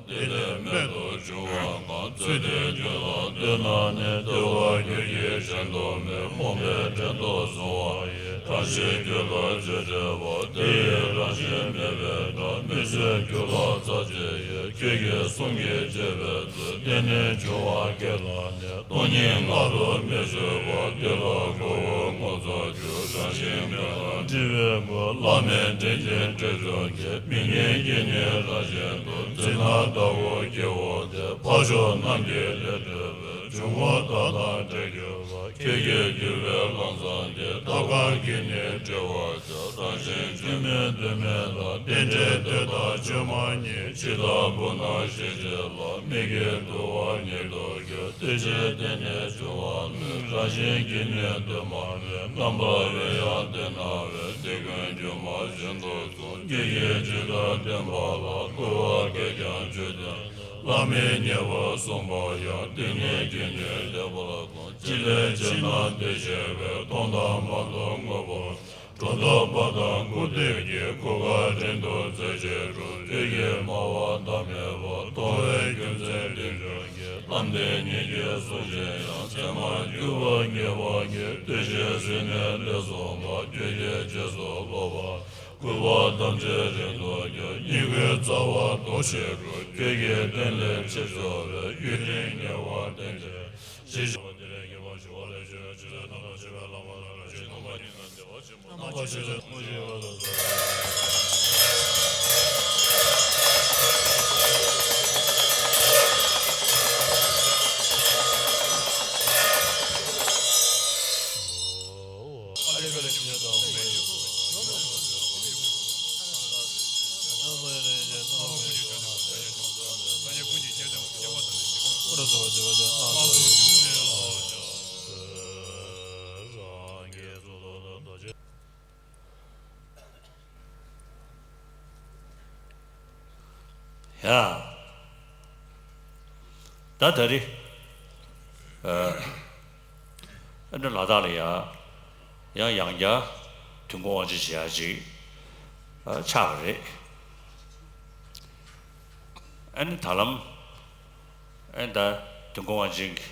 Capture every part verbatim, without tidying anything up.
དེ་ལས་རྨད་དུ་བྱུང་བ་གང་། ཚུལ་དེ་ཁྱོད་ལ་སྟོན་ན་ནི། བདེ་བ་ཁྱོད་ཀྱི་གཞན་དུ་མེད། རྨོངས་པའི་བྲན་དུ་བཟུང་བ་ཡི། རང་བཞིན་ཁྱོད་ལ་ཅི་འབྲེལ་བ། དེ་ཡི་རང་བཞིན་མེད་པའི་སྒྲ། མི་བཟོད་ཁྱོད་ལ་རྩ་ཆེ་ཡི། ཁྱོད་ཀྱི་གསུང་གིས་བྱས་པའི་ཚུལ། དེ་ནི་འབྱུང་བ་སྐད་ལ་ནི། སྟོང་ཉིད་ལྔ་རུ་མི་བཟོད་པ། དེ་ལ་གོ་བོ་ངོ་ཚ་རྒྱུ། རང་བཞིན་མེད་ལ་དྲི་བའི་མགོ། བླ་མེད་དྲིན་ཅན་དྲི་ཚོགས་ཀྱི། མི་སྙན་གྱི་ནི་རང་བཞིན་དུ། འཛིན་ན་ལྟ་བུ་སྐྱེ་བོ་སྟེ། འཕགས་མཆོག་རྣམས་ཀྱིས་ལན་སྤྲད་པའི། འབྱུང་བ་དག་དང་བྲལ་གྱུར་པ། ཁྱོད་ཀྱིས་བསྒྱུར་བའི་ལམ་བཟང་སྟེ། ཐབས་གང་གིས་ནི་བྲལ་བར་བྱ། རང་བཞིན་སྐྱོན་མེད་དོན་མེད་ལ། རྟེན་འབྲེལ་འདོད་དང་སྤྱོད་མ་ཉེས། ཇི་ལྟ་བུ་ན་ཞེས་བྱས་ལ། མིག་གིས་བསྡུ་བ་ཉིད་དུ་འགྱུར། ལྟོས་བཅས་དེ་ནི་འབྱུང་བ་མེད། རང་བཞིན་གྱིས་ནི་དོན་མ་མེད། རྣམ་པ་བས་ཡང་དེ་སྣང་བས། དེ་ཀུན་སྒྱུ་མ་བཞིན་དུ་གསུངས། ཁྱོད་ཀྱིས་ཇི་ལྟར་བསྟན་པ་ལ། སྐུར་བ་བསྐྱེད་ཀྱང་ཆོས་བསྟན་ལ། བླ་མེད་ཉེས་པར་གསུངས་པ་ཡང་། དེ་ཉིད་ཀྱིས་ནི་བདེན་པར་གསུངས། ཅི་ལས་ཕྱིར་ན་དེ་ཤེས་པས། མཐོང་དང་མ་མཐོང་མངོན་པར། སྒྲོ་འདོགས་པ་དང་སྐུར་འདེབས་ཀྱི། གོ་སྐབས་རིང་དུ་བཙལ་བྱས་འགྲོ། ཁྱོད་ཀྱིས་སྨྲ་བ་ཐ་མལ་པ། མཐོང་བའི་རྒྱུ་མཚན་འདི་བྱུང་གི། ལམ་དེ་ཉིད་ཀྱིས་གསུངས་བཞིན་ཡང་། ཚད་མར་གྱུར་པ་ངེས་པར་ངེས། ལྟོས་བཅས་ཟིན་ནས་ལེགས་གསུངས་པ། ཁྱོད་ཀྱིས་རྗེས་སུ་སློབ་པ། སྐུར་བ་ཐམས་ཅད་རིང་དུ་གྱུར། སྙིང་ཁུའི་རྩ་བ་ལྡོག་ཕྱིར་འགྲོ། ཁྱོད་ཀྱིས་བསྟན་ལས་ཕྱིར་ཕྱོགས་པའི། ཡུན་རིང་ཉེ་བར་བསྟན་ཏེ། ཞེས་བྱ་བ་དེ་ལས་ངེས་པར་ཞི་བ་ལས་བྱུང་བའི། ཆོས་ལས་རྣམ་པར་ཕྱེ་བའི་ལམ་ལ་རང་བཞིན་སྟོང་པ་ཉིད་དང་བདེ་བ་ཆེན་པོ། རྣམ་པར་ཕྱེ་བའི་ཐུགས་རྗེ་ཡོངས་སུ་རྫོགས་པ། ཡ། ད་ད་རེས། ཨ། ཨ་ནི་ལ་དྭགས་ལ་ཡ། ཡང་ཡང་བསྐྱར་དུས་འཁོར་དབང་ཆེན་བྱེད་ཡ་ཅིག་ཨ། ཆགས་པ་རེད། ཨ་ནི་ད་ལམ། ཨ་ནི་ད་དུས་འཁོར་དབང་ཆེན་གྱི་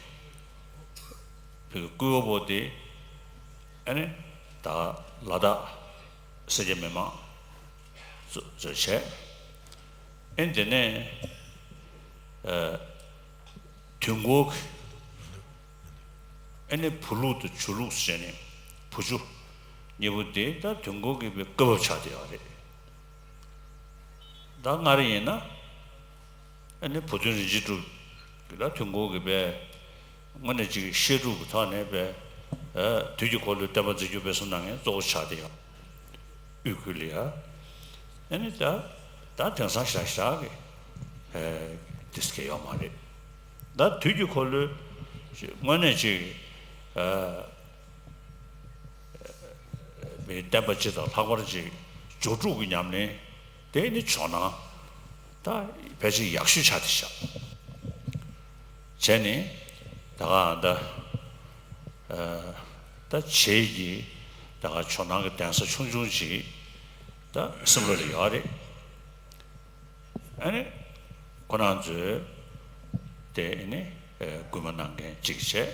བོད་ཀྱི་སྐུ་འོ་པོ་དེ། ཨ་ནི་ད་ལ་དྭགས་སེར་སྐྱ་མི་མང་ཚོ་ཚོ་བྱས། ཨ་ནི་དེ་ནས། ཨ། དུས་འཁོར་གྱི། ཨ་ནི་བུ་ལུགས་དང་ཇོ་ལུགས་ཟེར་ནས་བུ་ཇོ་གཉིས་པོ་དེ་ད་དུས་འཁོར་གྱི་བའི་སྐབས་བབ་ཆགས་བསྡད་ཡོད་རེད། ད་སྔར་ཡིན་ན་ཨ་ནི་བུ་སྟོན་རིན་ཆེན་གྲུབ་ཀྱིས་ད་དུས་འཁོར་གྱི་བའི་དངོས་གནས་ཅིག་བཤད་སྒྲུབ་ཀྱི་ཐོག་ནས་བའི། ཨ། དུས་ཀྱི་འཁོར་ལོའི་བསྟན་པ་འཛིན་སྐྱོང་སྤེལ་གསུམ་གནང་མཁན་གཙོ་བོ་ཆགས་བསྡད་ཡོད། དབུས་ཁུལ་ལ་ཡ། ཨ་ནི་ད་ད་དེང་སང་ཞག་ཞག་གི། ཨེ། དེ་སྐད་ཡོད་མ་རེད། ད་དུས་ཀྱི་འཁོར་ལོའི་དངོས་གནས་ཅིག་ཨ། མི་བསྟན་པ་སྤྱི་དང་ལྷག་པར་ཅིག་སྦྱོར་དྲུག་གི་ཉམས་ལེན་དེ་ནི་ཇོ་ནང་ད་ཕལ་ཆེར་ཡག་ཤོས་ཆགས་བསྡད་ཤག་བྱས་ནས་ད་ག་ད། ཨ། ད་བྱེད་ཀྱི་ད་ག་ཇོ་ནང་གི་གདན་ས་ཆུང་ཆུང་ཅིག་ད་སེམས་ལ་ཡོད་རེད། ཨ་ནི་ཁོ་རང་ཚོས་དེ་ཨ་ནི་སྐུལ་མ་གནང་མཁན་ཅིག་བྱས།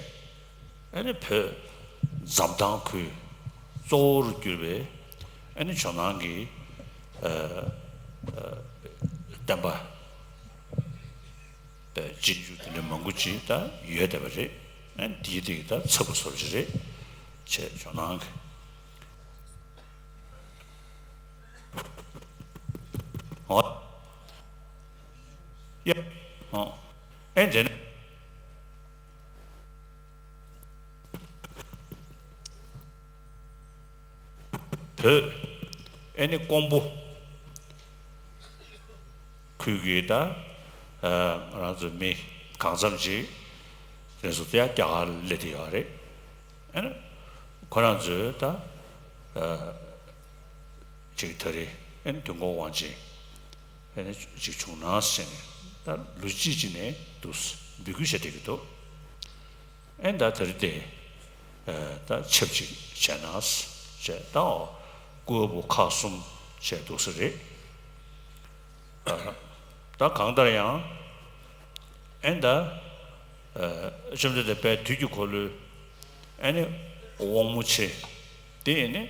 ཨ་ནི་བོད་འཛམ་ཐང་ཁུལ་གཙོ་བོར་གྱུར་པའི་ཨ་ནི་ཇོ་ནང་གི་ཨ་ཨ་བསྟན་པ། ད་རྗེས་འཇུག་དེ་འདྲ་མང་པོ་ཅིག་ད་ཡོད་བསྡད་པ་རེད། ཨ་འདིའི་སྟེང་ད་ཚབ་པ་བཟོ་རྒྱུ་རེད་བྱས་ཇོ་ནང་གི། ཨོ། ཡ། ཨོ། ཨེ་འདྲ་ནི། བོད་ཨེ་ནི་ཀོང་པོ་ཁུལ་གྱི་ད་ང་རང་ཚོ་མི་གང་འཚམ་ཅིག་རེ་ཟུང་དེ་ཡང་རྒྱ་གར་སླེབས་བསྡད་ཡོད་རེད། ཨེ་ནི་ཁོ་རང་ཚོས་ད་ཅིག་ད་རེས་ཨེ་ནི་དུས་འཁོར་དབང་ཆེན་ཨེ་ནི་ཅིག་བྱུང་ན་ཟེར་ནས་ད་ལོ་གཅིག་ཅིག་ནས་འདུག་འབོད་སྐུལ་བྱས་བསྡད་ཀྱི་འདུག་ཨེ་ད་དེ་རིང་དེ་ད་ཆབས་ཅིག་བྱས་ན་བྱས་ད་སྐུ་འོ་པོ་ཁག་གསུམ་བྱས་འདུག་ས་རེད། ད་ ད་གང་ལྟར་ཡང་ཨེ་ད་བཅོམ་ལྡན་འདས་དཔལ་དུས་ཀྱི་འཁོར་ལོའི་ཨེ་ནི་དབང་མོ་ཆེ་དེ་ཨེ་ནི་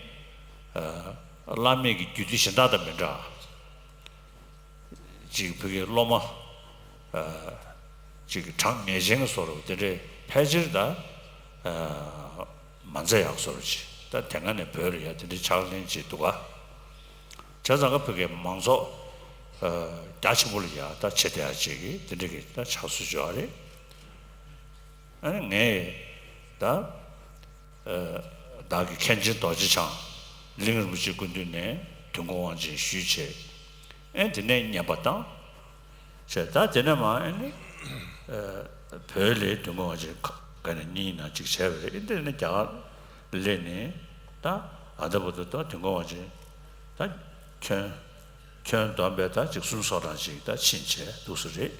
བླ་མེད་ཀྱི་རྒྱུད་སྡེ་གཞན་དག་དང་མི་འདྲ། ཅིག་བོད་ཀྱི་སློབ་མ་ཅིག་གྲངས་ངེས་ཅན་གྱི་བཟོ་འདྲ་དེ་འདྲའི་ཕལ་ཆེར་ད་མ་མཛད་ཡག་བཟོ་འདྲ་ཅིག་ད་དེ་སྔ་ནས་བོད་ལ་ཡ་དེ་འདྲའི་ཕྱག་ལེན་ཅིག་འདུག་ག་བྱས་ཙང་ཀ་བོད་ཀྱི་མང་ཚོགས་རྒྱ་ཆེན་པོ་ལ་ཡ་ད་བྱེད་བསྡད་ཡག་ཅིག་གི་དེ་འདྲ་གི་ད་ཕྱག་སྲོལ་ཅིག་ཡོད་རེད། ཨ་ནི་ངས་ད། བདག་གི་མཁན་ཆེན་རྡོ་རྗེ་འཆང་གླིང་རིན་པོ་ཆེའི་སྐུ་མདུན་ནས་དུས་འཁོར་དབང་ཆེན་ཞུས་བྱས། ཨེ་དེ་ནས་བསྙེན་པ་བཏང་། བྱས་ད་དེ་ནས་མ་ཨེ་ནི་བོད་ལ་དུས་འཁོར་དབང་ཆེན་ག་ནས་གཉིས་ན་གཅིག་བྱས་པ་རེད། ཨེ་དེ་ནས་རྒྱ་གར་སླེབས་ནས་ད་ཨ་ད་བར་དུ་ད་དུས་འཁོར་དབང་ཆེན་ད་ཁྱོན་ཁྱོན་བསྡོམས་པས་ད་གཅིག་གསུམ་སོ་གྲངས་ཅིག་ད་ཕྱིན་བྱས་འདུག་སེ་རེད།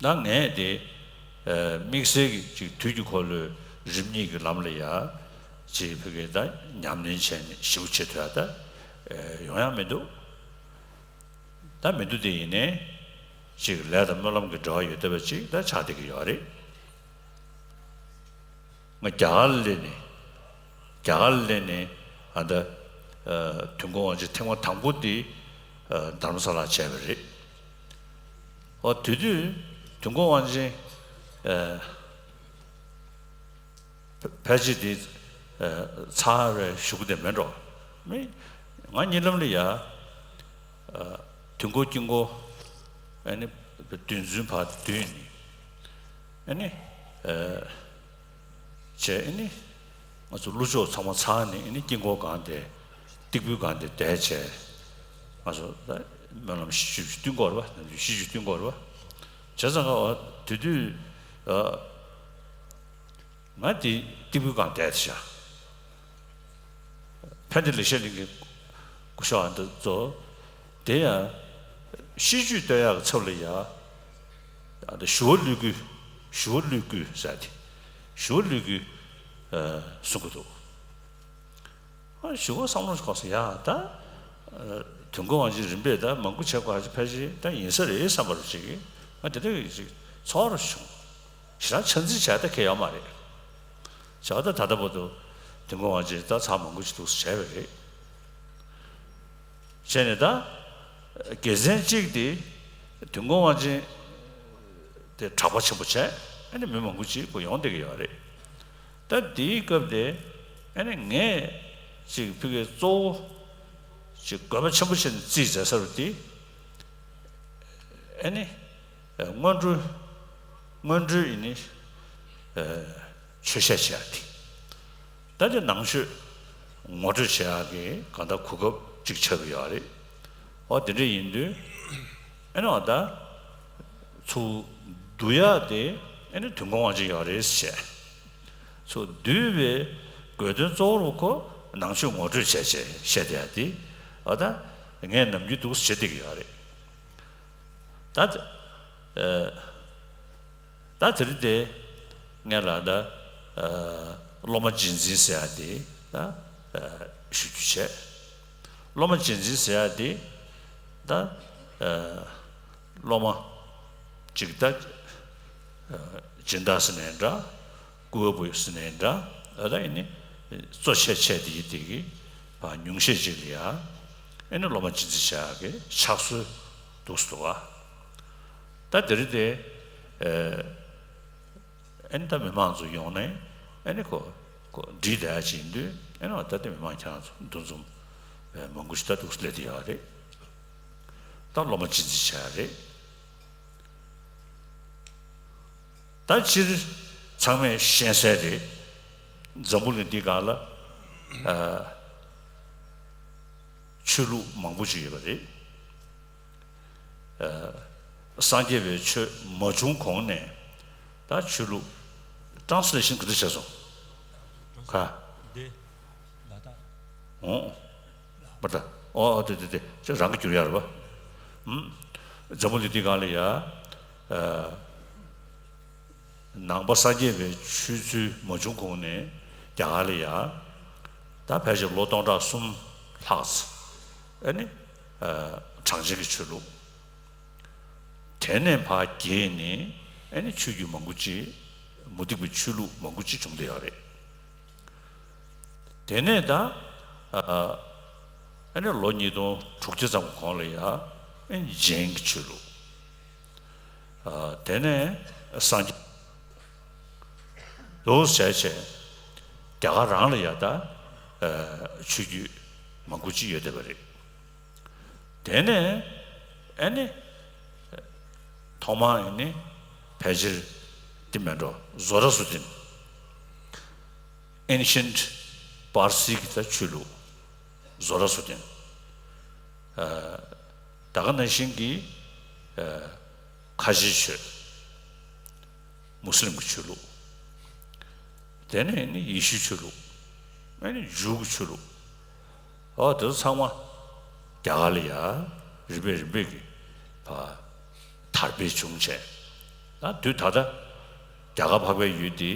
ད་ངས་དེ་དམིགས་བསལ་གྱི་ཅིག་དུས་ཀྱི་འཁོར་ལོའི་རིམ་གཉིས་ཀྱི་ལམ་ལ་ཡ་ཅིག་བོད་སྐད་ད་ཉམས་ལེན་བྱས་ནས་ཞིབ་བྱེད་ཐུབ་ཡ་ད་ཡོང་ཡ་མི་འདུག་ད་མི་འདུག་དེ་ཡིན་ནའི་ཅིག་ལས་དང་སྨོན་ལམ་གྱི་འབྲེལ་བ་ཡོད་བསྡད་པ་ཅིག་ད་ཆགས་བསྡད་ཀྱི་ཡོད་རེད། ང་རྒྱ་གར་ལ་སླེབས་ནས་རྒྱ་གར་ལ་སླེབས་ནས་ཨ་ད་དུས་འཁོར་དབང་ཆེན་ཐེངས་མ་དང་པོ་དེ་རྡ་རམ་ས་ལར་བྱས་པ་རེད། ཨོ་དེ་དུས་དུས་འཁོར་དབང་ཆེན་ཕལ་ཆེར་དེ་ཚར་བའི་གཞུག་གུ་དེ་མེད་འགྲོ། མི་ང་གཉིད་ལམ་ལ་ཡ་དུས་འཁོར་དཀྱིལ་འཁོར་ཨ་ནི་བདུན་ཚན་བར་བསྡུས་ནས་ཨ་ནི། བྱས་ཨེ་ནི། ང་ཚོ་ཀླུ་ཕྱོགས་ཚང་མ་ཚར་ནས་ཨེ་ནི་དཀྱིལ་འཁོར་སྒང་དེ་སྟེགས་བུའི་སྒང་དེ་བསྡད་བྱས། ང་ཚོ་ད་སྨོན་ལམ་ཤིས་བརྗོད་བསྟུན་དགོས་རེད་པ། ནམ་རྒྱུན་ཤིས་བརྗོད་བསྟུན་དགོས་རེད་པ། བྱས་ཙང་ཀ་བ་དེ་དུས་ང་དེ་སྟེགས་བུའི་སྒང་བསྡད་བྱས། ཕན་བདེ་ལེགས་བཤད་གླིང་གི་སྐུ་ཞབས་ཨ་འདི་ཚོ་དེ་ཡང་ཤིས་བརྗོད་བསྟོད་ཡག་གི་ཚབ་ལ་ཡ། ཨ་འདི་ཞུ་བ་ཀླུ་མགོ། ཞུ་བ་ཀླུ་མགོ་ཟེར་ཏེ། ཞུ་བ་ཀླུ་མགོ་གསུང་གི་འདུག་ཨ་ཞུ་བ་བསམ་བློ་ཞིག་འཁོར་སོང་ཡ་ད། དུས་འཁོར་དབང་ཆེན་རིམ་པས་ད་མང་པོ་བྱེད་དགོས་ཕལ་ཆེར་ད་ཡིན་ས་རེད་བསམ་པ་རུ་ཅིག་ང་དེ་འདྲ་ཞིག་ཚོར་བྱུང་། ཞེ་དྲག་ཆ་འཛིན་བྱས་ད་གལ་ཡོད་མ་རེད། བྱས་ད་ད་ལྟ་བར་དུ་དུས་འཁོར་དབང་ཆེན་ད་ཚར་མང་པོ་ཞིག་འདུག་སེ་བྱས་པ་རེད། བྱས་ནས་ད་དགེ་མཚན་གཅིག་དེ་དུས་འཁོར་དབང་ཆེན་དེ་གྲགས་པ་ཆེན་པོ་བྱས་ཨ་ནི་མི་མང་པོ་ཅིག་གོ་ཡོང་བསྡད་ཀྱི་ཡོད་རེད། ད་དེའི་སྐབས་དེ་ཨ་ནི་ངས་ཅིག་ཕ་གི་གཙོ་བོ་ཅིག་དགོས་པ་ཆེན་པོ་བྱས་ནས་རྩིས་མཛད་ས་རུ་དེ་ཨ་ནི། སྔོན་འགྲོའི་སྔོན་འགྲོའི་ཡིན་ནི་ཆོས་བཤད་བྱེད་ཡག་དེ། ད་དེ་ནང་ཆོས་ངོ་སྤྲོད་བྱེད་ཡག་གི་གང་ལྟར་གོ་སྐབས་ཅིག་ཆགས་ཀྱི་ཡོད་རེད། འོ་དེ་འདྲ་ཡིན་དུས་ཨེ་ནི་འོ་ད་ཚུར་བསྡུ་ཡག་དེ་ཨེ་ནི་དུས་འཁོར་དབང་ཆེན་ཡོད་རེད་ཟེར། ཚུར་བསྡུས་པའི་དགོས་དོན་གཙོ་བོར་ཁོ་ནང་ཆོས་ངོ་སྤྲོད་བྱས་བྱས་བཤད་བསྡད་ཡག་དེ་འོ་ད་ངས་ནམ་རྒྱུན་འདུག་སེ་བྱེད་བསྡད་ཀྱི་ཡོད་རེད། ད་ད་དེ་རིང་དེ་ངས་ལ་ད་སློབ་མ་རྗེས་འཛིན་ཟེར་ཡ་དེ་ད་ཞུ་རྒྱུ་བྱས། སློབ་མ་རྗེས་འཛིན་ཟེར་ཡ་དེ་ད་སློབ་མ་ཅིག་ད་སྦྱིན་བདག་ཟེར་ནའི་འདྲ། སྐུ་དབང་པོ་ཟེར་ནའི་འདྲ། ཨ་ད་ཨེ་ནི་གཙོ་ཆེ་ཆེ་དེ་ཡི་དེ་གི་ཉུང་ཤས་ཅིག་ལ་ཡ་ཨེ་ནི་སློབ་མ་རྗེས་འཛིན་བྱ་ཡག་གི་ཕྱག་སྲོལ་འདུག་སེ་འདུག་ག་ད་དེ་རིང་དེ་ཨེ་ནི་ད་མི་མང་ཚོ་ཡོང་ནས་ཨེ་ནི་ཁོ་ཁོ་འདྲིས་བསྡད་ཡ་ཅིག་ཡིན་དུས་ཨེ་ནི་ད་དེ་མི་མང་ཁྱེད་རང་ཚོ་འདུ་འཛོམས་མང་པོ་ཞིག་ད་འདུག་སེ་སླེབས་བསྡད་ཡོད་རེད། ད་སློབ་མ་རྗེས་འཛིན་བྱ་ཡག་རེད། ད་སྤྱིར་ཚང་མས་ཤེས་གསལ་རེད། འཛམ་བུ་གླིང་འདི་སྒང་ལ་ཨ་ཆོས་ལུགས་མང་པོ་ཞིག་ཡོད་པ་རེད། ཨ་སངས་རྒྱས་པའི་ཆོས་མ་བྱུང་གོང་ནས་ད་ཆོས་ལུགས་translation་ག་འདྲ་བྱས་སོང་། ག་འདི་ལ་དྭགས། འོང་། མ་ད། ཨོ་ཨོ་དེ་དེ་དེ་ཅག་རང་གི་འགྱུར་ཡག་རེད་པ། ཨུམ། འཛམ་བུ་གླིང་འདི་སྒང་ལ་ཡ། ཨ་ནང་པ་སངས་རྒྱས་པའི་ཆོས་ཚུལ་མ་བྱུང་གོང་ནས་རྒྱ་གར་ལ་ཡ། ད་ཕལ་ཆེར་ལོ་སྟོང་ཕྲག་གསུམ་ལྷག་ཙམ་ཨ་ནི་ཨ་གྲངས་ཅན་གྱི་ཆོས་ལུགས། དེ་ནས་ཕར་རྒྱས་ནས་ཨ་ནི་ཆོས་བརྒྱུད་མང་པོ་ཅིག་མུ་སྟེགས་པའི་ཆོས་ལུགས་མང་པོ་ཅིག་བྱུང་བསྡད་ཡོད་རེད། དེ་ནས་ད་ཨ་ཨ་ནི་ལོ་ཉིས་སྟོང་དྲུག་ཅུ་ཙམ་གོང་ལ་ཡ་ཨ་ནི་ཇེན་གྱི་ཆོས་ལུགས། ཨ་དེ་ནས་སངས་རྒྱས་འདུག་བྱས་བྱས་རྒྱ་གར་རང་ལ་ཡ་ད་ཨ་ཆོས་བརྒྱུད་མང་པོ་ཅིག་ཡོད་བསྡད་པ་རེད། དེ་ནས་ཨ་ནི་ཐོག་མར་ཨ་ནི་ཕལ་ཆེར་དེ་མེད་འགྲོ་ཟོ་ར་སུ་ཏིན། Ancient Parsi གི་ད་ཆོས་ལུགས་ཟོ་ར་སུ་ཏིན། ཨ་ད་ག་ནང་བཞིན་གྱི་ཨ་ཁ་ཆེའི་ཆོས། མུ་སི་ལིམ་གྱི་ཆོས་ལུགས། དེ་ནས་ནི་ཡེ་ཤུའི་ཆོས་ལུགས། ཨ་ནི་ཇུའུ་གི་ཆོས་ལུགས། ཨོ་དེ་ཚོ་ཚང་མ་རྒྱ་གར་ལ་ཡ་རིམ་པས་རིམ་པས་ཀྱི་ཕར་དར་སྤེལ་བྱུང་བྱས། ད་དུས་ད་ལྟ་རྒྱ་གར་འཕགས་པའི་ཡུལ་འདི་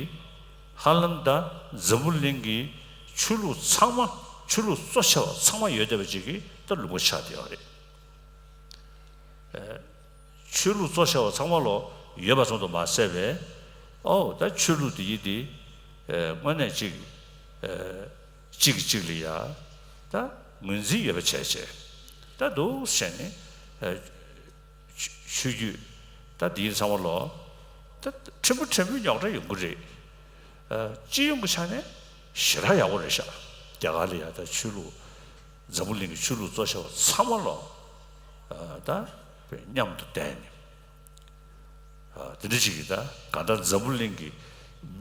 ཧ་ལམ་ད་འཛམ་བུ་གླིང་གི་ཆོས་ལུགས་ཚང་མ་ཆོས་ལུགས་གཙོ་ཆེ་བ་ཚང་མ་ཡོད་བསྡད་པ་ཅིག་གི་ད་ལུང་པ་ཆགས་བསྡད་ཡོད་རེད། ཆོས་ལུགས་གཙོ་ཆེ་བ་ཚང་མ་ལོ་ཡོད་པ་ཙམ་དུ་མ་ཟད་པས། ཨོ་ད་ཆོས་ལུགས་དེ་ཡི་དེ་དངོས་གནས་གཅིག་གཅིག་གིས་གཅིག་ལ་ཡ་ད་ངོས་འཛིན་ཡོད་པ་བྱས་བྱས་ད་འདུག་བྱས་ནས་ཆོས་བརྒྱུད་ད་དེ་ཡི་ཚང་མ་ལོ་ད་ཕྲན་བུ་ཕྲན་བུ་རྙོག་དྲ་ཡོང་གི་རེད། སྤྱི་ཡོངས་ཀྱི་ཆ་ནས་ཞེ་དྲག་ཡག་པོ་རེད་ཤག་རྒྱ་གར་ལ་ཡ་ད་ཆོས་ལུགས། འཛམ་བུ་གླིང་གི་ཆོས་ལུགས་གཙོ་ཆེ་བ་ཚང་མ་ལོ། ཨ་ད་མཉམ་དུ་བསྡད་ནས། ཨ་དེ་འདྲ་ཅིག་གིས་ད་གང་ལྟར་འཛམ་བུ་གླིང་གི་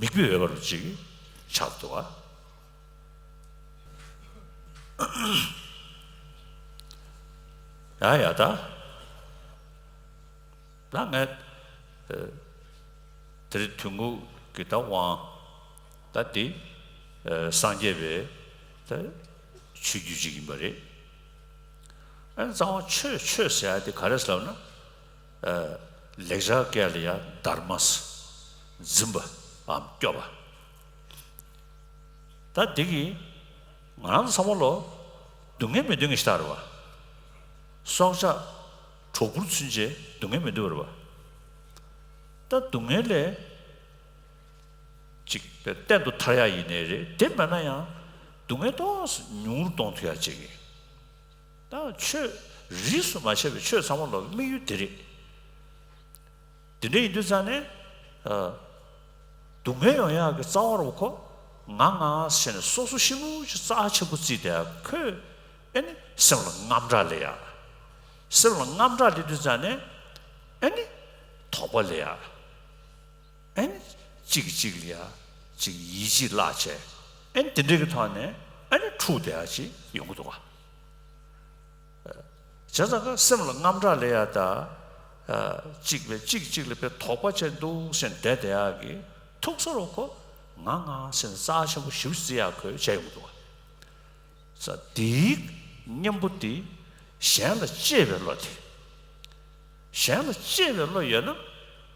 མིག་དཔེ་འོས་པ་རུ་ཅིག་ཆགས་འདུག་ཨ། ཡ་ཡ་ད། ད་ངས་ཨ་དེ་རིང་དོན་དག་གི་ད་དབང་ད་དེ་ཨ་སངས་རྒྱས་པའི་ད་ཆོས་བརྒྱུད་ཅིག་ཡིན་པ་རེད། ཨ་ནི་རྩ་བ་ཆོས་ཆོས་ཟེར་ཡ་དེ་ག་རེ་ཟེར་ལབ་ན། ཨ་ལེགས་སྦྱར་སྐད་ལ་ཡ་དྷརྨ་ཟེར། འཛིན་པའམ་སྐྱོབ་པ། ད་འདི་གིས་ང་རང་ཚོ་ཚང་མ་ལོ་སྡུག་བསྔལ་མི་འདོད་མཁན་ཞིག་ད་རེད་བ། སྲོག་ཆགས་གྲོག་སྦུར་ཚུན་ཆད་སྡུག་བསྔལ་མི་འདོད་པ་རེད་བ། ད་སྡུག་བསྔལ་ལས་ཅིག་གཏན་དུ་ཐར་ཡ་ཡིན་ནའི་རེད། དེ་མེད་ན་ཡང་སྡུག་བསྔལ་ཏོག་ཙམ་ཉུང་རུ་གཏོང་ཐུབ་ཡ་ཅིག་ཡིན། ད་ཆོས་རིས་སུ་མ་ཆད་པའི་ཆོས་ཚང་མ་ལོ་དམིགས་ཡུལ་དེ་རེད། དེ་འདྲ་ཡིན་དུས་ཙང་ནས། ཨ། སྡུག་བསྔལ་ཡོང་ཡག་གི་རྩ་བ་རུ་ཁོ། ང་ང་ཟེར་ནས་སོ་སོ་ཤི་བོ་ཅིག་རྩ་ཆེན་པོ་བརྩིས་ཏེ་ཁོས་ཨེ་ནི་སེམས་ལ་དངངས་སྐྲག་སླེབས་ཡག་སེམས་ལ་དངངས་སྐྲག་སླེབས་དུས་ཙང་ནས་ཨེ་ནི་དོགས་པ་སླེབས་ཡག་ཨེ་ནི་གཅིག་གིས་གཅིག་ལ་ཡ་གཅིག་ཡིད་ཆེས་བརླག་བྱས་ཨེ་ནི་དེ་འདྲ་གི་ཐོག་ནས་ཨེ་ནི་འཁྲུག་བསྡད་ཡག་ཅིག་ཡོང་གི་འདུག་ག་བྱས་ཙང་ཀ་སེམས་ལ་དངངས་སྐྲག་སླེབས་ཡ་ད། ཨ་གཅིག་པའི་གཅིག་གཅིག་ལ་དཔེ་དོགས་པ་ཅན་འདུག་ཟེར་བསྡད་བསྡད་ཡག་གི་ཐུག་ས་རོ་ཁོ་ང་ང་ཟེར་ནས་རྩ་ཆེན་པོ་ཞིབ་བརྩི་ཡག་ཁོས་བྱས་ཡོང་གི་འདུག་ག་ས་དེའི་གཉེན་པོ་དེ་གཞན་ལ་གཅེས་པའི་བློ་དེ། གཞན་ལ་གཅེས་པའི་བློ་ཡོད་ན་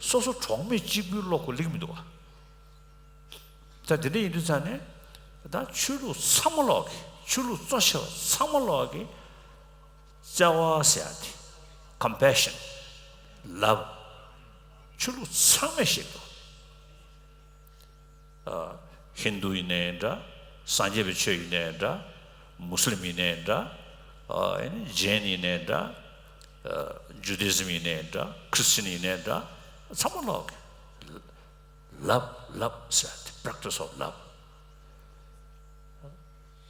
སོ་སོ་གྲོགས་མེད་གཅིག་པུའི་བློ་ཁོ་སླེབས་ཀྱི་མི་འདུག་ག་ད་དེ་འདྲ་ཡིན་དུས་ཙང་ནས་ད་ཆོས་ལུགས་ཚང་མ་ལོག་གི་ཆོས་ལུགས་གཙོ་ཆེ་བ་ཚང་མ་ལོག་གི་བརྩེ་བ་ཟེར་ཡ་དེ། Compassion, love. ཆོས་ལུགས་ཚང་མས་ཤེས་འདུག་ཨ། ཧིན་དུ་ཡིན་ནའི་འདྲ། སངས་རྒྱས་པའི་ཆོས་ཡིན་ནའི་འདྲ། མུ་སི་ལིམ་ཡིན་ནའི་འདྲ། ཨ་ཨེ་ནི་ཇེན་ཡིན་ནའི་འདྲ། ཨ་ཇུ་དི་ཟིམ་ཡིན་ནའི་འདྲ། ཁྲི་སི་ཅན་ཡིན་ནའི་འདྲ། ཚང་མ་ལོག་གི Love, love ཟེར་ཡ་དེ། Practice of love.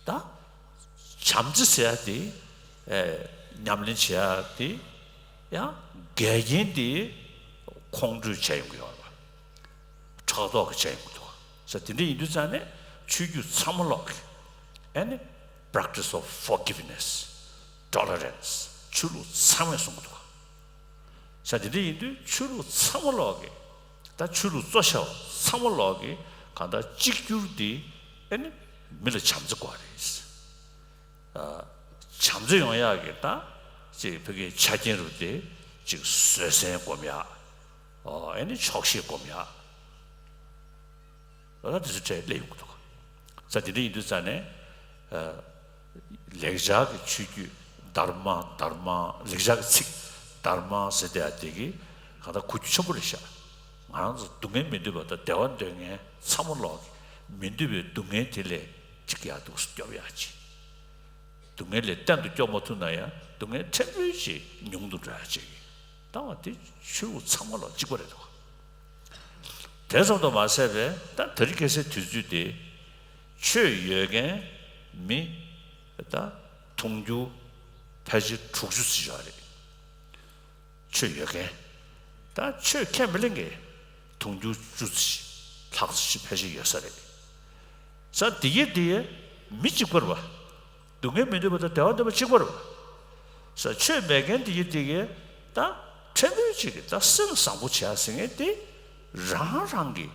ད་བྱམས་བརྩེ་ཟེར་ཡ་དེ་ཨེ་ཉམས་ལེན་བྱེད་ཡ་དེ་ཡང་འགལ་རྐྱེན་དེ་ཁོང་ཁྲོས་བྱས་ཡོང་གི་ཡོད་རེད་བ། ཕྲག་དོག་གིས་བྱས་ཡོང་གི་འདུག་བ། ཟེར་དེ་འདྲ་ཡིན་དུས་ཙང་ནས་ཆོས་བརྒྱུད་ཚང་མ་ལོག་གི་ཨེ་ནི་practice of forgiveness, tolerance ཆོས་ལུགས་ཚང་མས་གསུང་གི་འདུག་བ། ས་དེ་འདྲ་ཡིན་དུས་ཆོས་ལུགས་ཚང་མ་ལོག་གི་ད་ཆོས་ལུགས་གཙོ་ཆེ་བ་ཚང་མ་ལོག་གི་གང་ལྟར་གཅིག་གྱུར་འདི་ཨེ་ནི་མི་ལ་བྱམས་བརྩེ་དགོས་རེད། ཨ། བྱམས་བརྩེ་ཡོང་ཡག་གི་ད་ཅིག་ཕ་གིའི་ཆ་རྐྱེན་རུ་དེ་ཅིག་བཟོད་བསྲན་སྒོམ་ཡག་ཨོ་ཨེ་ནི་ཆོག་ཤེས་སྒོམ་ཡག་ཨ་ད་དེ་ཚོ་གྲས་སླེབས་ཡོང་གི་འདུག་ས་དེ་འདྲ་ཡིན་དུས་ཙང་ནས་ ལེགས་སྦྱར་གྱི་ཆོས་བརྒྱུད་དྷརྨ་དྷརྨ། ལེགས་སྦྱར་གྱི་ཚིག་དྷརྨ་ཟེར་དེ་ཡ་དེ་གི་གང་ལྟར་གོ་རྒྱུ་ཆེན་པོ་རེད་ཤག་ང་རང་ཚོ་སྡུག་བསྔལ་མི་འདོད་པ་དང་བདེ་བ་འདོད་མཁན་ཚང་མ་ལོག་གི་མི་འདོད་པའི་སྡུག་བསྔལ་དེ་ལས་ཅིག་ཡག་འདུག་སྐྱོབ་ཡག་ཅིག་སྡུག་བསྔལ་ལས་གཏན་དུ་སྐྱོབ་མ་ཐུབ་ན་ཡང་སྡུག་བསྔལ་ཕྲན་བུ་ཅིག་ཉུང་དུ་འགྲོ་ཡག་ཅིག་ད་བ་དེ་ཆོས་ལུགས་ཚང་མ་ལོག་གཅིག་པ་རེད་འདུག་དེ་ཙམ་དུ་མ་ཟད་པའི་ད་དེ་རིང་ཁ་སང་དུས་ཚོད་དེ་ཆོས་ཡོད་མཁན་མི་ད་དུང་ཕྱུར་ཕལ་ཆེར་དྲུག་ཅུ་ཙམ་ཞིག་རེད། ཆོས་ཡོད་མཁན། ད་ཆོས་ཁས་མི་ལེན་མཁན་དུང་ཕྱུར་བཅུ་ཙམ་ལྷག་ཙམ་ཕལ་ཆེར་ཡོད་ས་རེད། ས་དེ་གའི་དེ་གའི་མི་གཅིག་པ་རེད་པ། སྡུག་བསྔལ་མི་འདོད་པ་དང་བདེ་བ་འདོད་པ་གཅིག་པ་རེད་པ། ས་ཆོས་མེད་མཁན་དེ་གའི་དེ་གའི་ད་ཕྲན་བུ་ཅིག་གི་ད་སེམས་བཟང་པོ་བྱེད་ཡ་ཟེར་མཁན་དེ་རང་རང་གི་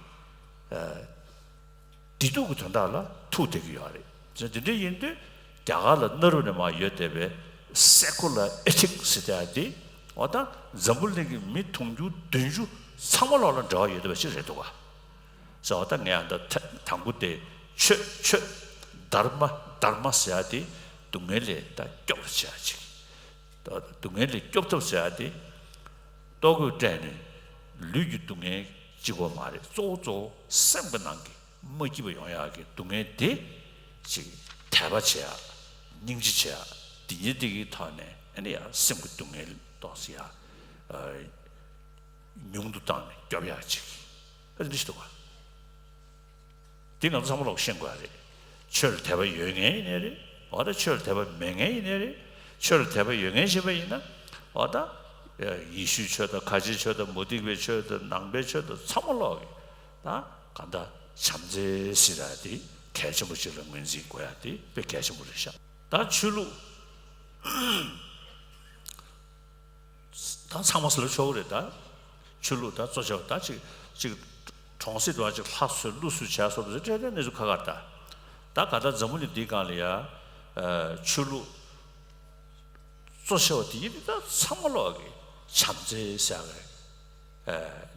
བདེ་སྡུག་གི་དོན་དག་ལ་ཐུག་བསྡད་ཀྱི་ཡོད་རེད། ཙང་དེ་འདྲ་ཡིན་དུས་རྒྱ་གར་ལ་གནའ་རབས་ནས་མར་ཡོད་བསྡད་པའི་སེ་ཀུ་ལར་ཨེ་ཐིག་ཟེར་བསྡད་ཡ་དེ་འོ་ད་འཛམ་བུ་གླིང་གི་མི་དུང་ཕྱུར་བདུན་ཅུ་ཚང་མ་ལོག་ལ་འབྲེལ་བ་ཡོད་བསྡད་པ་ཞིག་རེད་འདུག་ག་ཙང་འོ་ད་ངས་ཨ་ད་ཐ་དང་པོ་དེ་ཆོས་ཆོས་དྷརྨ་དྷརྨ་ཟེར་ཡ་དེ་སྡུག་བསྔལ་ལས་ད་སྐྱོབ་པར་བྱེད་ཡ་ཅིག་ད་སྡུག་བསྔལ་ལས་སྐྱོབ་ཐབས་ཟེར་ཡ་དེ་ལྟོ་གོས་སྤྲད་ནས་ལུས་ཀྱི་སྡུག་བསྔལ་གཅིག་པོ་མ་རེད། གཙོ་བོ་གཙོ་བོ་སེམས་ཀྱི་ནང་གི་མ་སྐྱིད་པ་ཡོང་ཡག་གི་སྡུག་བསྔལ་དེ་ཅིག་དད་པ་བྱེད་ཡག་སྙིང་རྗེ་བྱེད་ཡག་དེ་ཉིད་དེ་གི་ཐོག་ནས་ཨ་ནི་ཡང་སེམས་ཀྱི་སྡུག་བསྔལ་ཏོག་ཙམ་ཡང་ཉུང་དུ་བཏང་ནས་སྐྱོབ་ཡག་ཅིག་ཨ་ནི་ཞིག་འདུག་ག་དེ་ང་ཚོ་ཚང་མ་ལོག་ཤེས་དགོས་ཡ་རེད། ཆོས་ལ་དད་པ་ཡོད་མཁན་ཡིན་ནའི་རེད། འོ་ད་ཆོས་ལ་དད་པ་མེད་མཁན་ཡིན་ནའི་རེད། ཆོས་ལ་དད་པ་ཡོད་མཁན་བྱས་པ་ཡིན་ན་འོ་ད་ཡེ་ཤུའི་ཆོས་དང་ཁ་ཆེའི་ཆོས་དང་མུ་སྟེགས་པའི་ཆོས་དང་ནང་པའི་ཆོས་དང་ཚང་མ་ལོག་གི་ད་གང་ལྟར་བྱམས་བརྩེ་ཟེར་ཡ་དེ་གལ་ཆེན་པོ་ཅིག་ལ་ངོས་འཛིན་དགོས་ཡ་དེ་དཔེ་གལ་ཆེན་པོ་རེད་ཤག་ད་ཆོས་ལུགས་ད་ཚང་མ་ཟེར་ལ་ཆོག་གི་རེད། ད་ཆོས་ལུགས་ད་གཙོ་ཆེ་བ་ད་ཅིག་ཅིག་གྲོང་གསེབ་དུ་ཅིག་ལྷ་གསོལ་ཀླུ་གསོལ་བྱས་སོགས་དེ་འདྲའི་གནས་ཚུལ་ཁ་ཁ་རེད། ད་ད་ག་ད་འཛམ་བུ་གླིང་འདིའི་སྒང་ལ་ཡ་ཆོས་ལུགས་གཙོ་ཆེ་བ་དེ་ཡིན་དུས་ད་ཚང་མ་ལོག་གི་བྱམས་བརྩེ་ཟེར་ཡ་གི་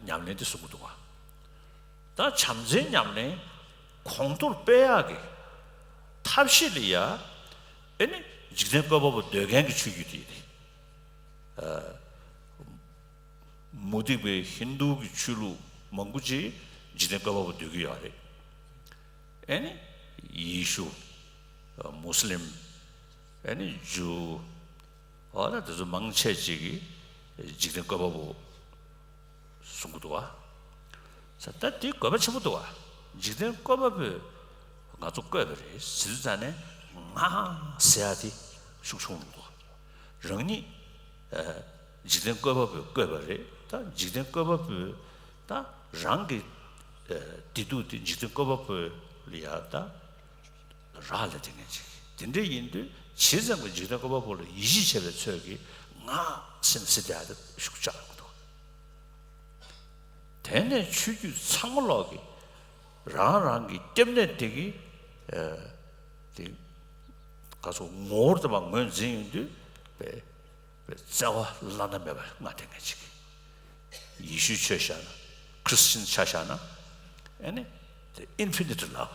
ཉམས་ལེན་དེ་གསུང་གི་འདུག་ག་ད་བྱམས་བརྩེའི་ཉམས་ལེན་གོང་མཐོར་སྤེལ་ཡག་གི་ཐབས་ཤེས་ལ་ཡ་ཨེ་ནི་འཇིག་རྟེན་བཀོད་པ་པོ་འདོད་མཁན་གྱི་ཆོས་བརྒྱུད་དེ་ཡིན། མུ་སྟེགས་པའི་ཧིན་རྡུ་གི་ཆོས་ལུགས་མང་པོ་ཅིག་འཇིག་རྟེན་བཀོད་པ་པོ་འདོད་ཀྱི་ཡོད་རེད། ཨེ་ནི་ཡེ་ཤུ། མུ་སི་ལིམ། ཨེ་ནི་ཇུ། འོ་ན་དེ་ཚོ་མང་ཆེ་ཅིག་གིས་འཇིག་རྟེན་བཀོད་པ་པོ་གསུང་གི་འདུག་བ། ས་ད་དེ་དགོས་པ་ཆེན་པོ་འདུག་བ། འཇིག་རྟེན་བཀོད་པ་པོས་ང་ཚོ་བཀོད་པ་རེད་ཟེར་དུས་ཙང་ནས་ང་ཟེར་ཡ་དེ་ཤུགས་ཆུང་རུ་འདུག་རང་ཉིད་འཇིག་རྟེན་བཀོད་པ་པོས་བཀོད་པ་རེད། ད་འཇིག་རྟེན་བཀོད་པ་པོས་ད་རང་གི་བདེ་སྡུག་དེ་འཇིག་རྟེན་བཀོད་པ་པོ་ལ་ཡ་ད་རག་ལས་དེ་ངན་ཅིག་དེ་འདྲ་ཡིན་དུས་ཇི་ཙམ་གྱི་འཇིག་རྟེན་བཀོད་པ་པོ་ལ་ཡིད་ཆེས་བྱས་པའི་ཚོད་ཀྱིས་ང་སེམས་སྲིད་དེ་ཨ་ད་ཤུགས་ཆག་ཡོང་གི་འདུག་དེ་ནས་ཆོས་བརྒྱུད་ཚང་མ་ལོག་གི་རང་རང་གི་སྐྱབས་གནས་དེ་གི་དེ་ག་ཚོད་ངོ་བོར་དུ་མ་ངོས་འཛིན་ཡོང་དུས་བས། བརྩེ་བ་བླ་ན་མེད་པ་ལྔ་ལྡན་མཁན་ཅིག་ཡེ་ཤུའི་ཆོས་བཞག་ན་ཁྲི་སི་ཆན་ཆ་བཞག་ན་ཨེ་ནི་the infinite love།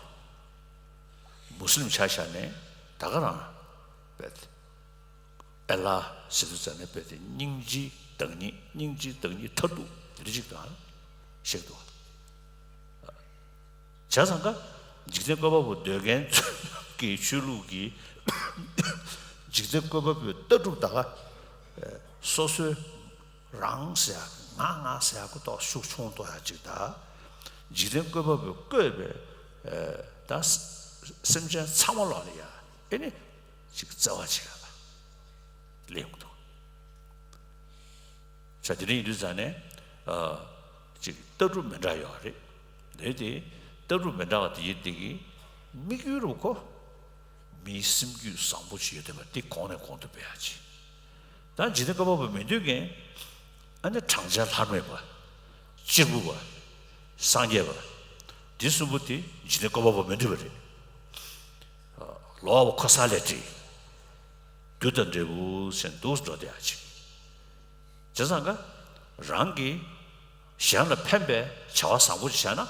མུ་སི་ལིམ་ཆ་བཞག་ནས་ད་ག་རང་བས་ཨེ་ལ་ཟེར་དུས་ཙམ་ནས་བས་དེ་སྙིང་རྗེའི་བདག་ཉིད་སྙིང་རྗེའི་བདག་ཉིད་མཐར་ཐུག་དེ་འདྲ་ཅིག་དང་བཤད་འདུག་བྱས་ཙང་ཀ་འཇིག་རྟེན་བཀོད་པ་པོ་འདོད་མཁན་ཚོ་གི་ཆོས་ལུགས་ཀྱི་འཇིག་རྟེན་བཀོད་པ་པོའི་ལྟ་གྲུབ་ད་ག་སོ་སོའི་རང་ཟེར་ཡག་ང་ང་ཟེར་ཡག་གི་ཏོག་ཤུགས་ཆུང་ཏོག་ཡག་ཅིག་ད་འཇིག་རྟེན་བཀོད་པ་པོས་བཀོད་པའི་ད་སེམས་ཅན་ཚང་མ་ལོག་ལ་ཡ་ཨེ་ནི་ཅིག་བརྩེ་བ་ཅིག་ལེན་གྱི་འདུག་ས་དེ་རིང་ཡིན་དུས་ཙང་ནས་ཨ་ཅིག་ལྟ་གྲུབ་མི་འདྲ་ཡོད་རེད། དེ་དེ་ལྟ་གྲུབ་མི་འདྲ་བ་དེ་ཡིན་དེ་གི་དམིགས་ཡུལ་རུ་ཁོ་མིའི་སེམས་རྒྱུད་བཟང་པོ་ཞིག་ཡོད་བསྡད་པ་དེ་གོང་ནས་གོང་དུ་སྤེལ་ཡག་ཅིག་ད་འཇིག་རྟེན་བཀོད་པ་པོ་མི་འདོད་མཁན་ཨ་ནི་གྲངས་ཅན་ལྷ་མེད་པ། གཅེར་བུ་པ། སངས་རྒྱས་པ། འདི་གསུམ་པོ་དེ་འཇིག་རྟེན་བཀོད་པ་པོ་མི་འདོད་པ་རེད། ལོག་པ་ཁོ་ས་ལས་བྲིས། རྒྱུ་དང་འབྲས་བུ་ཟེར་འདུག་འགྲོ་བསྡད་ཡག་ཅིག་བྱས་ཙང་ཀ་རང་གིས་གཞན་ལ་ཕན་པའི་བྱ་བ་བཟང་པོ་ཞིག་བྱས་ན་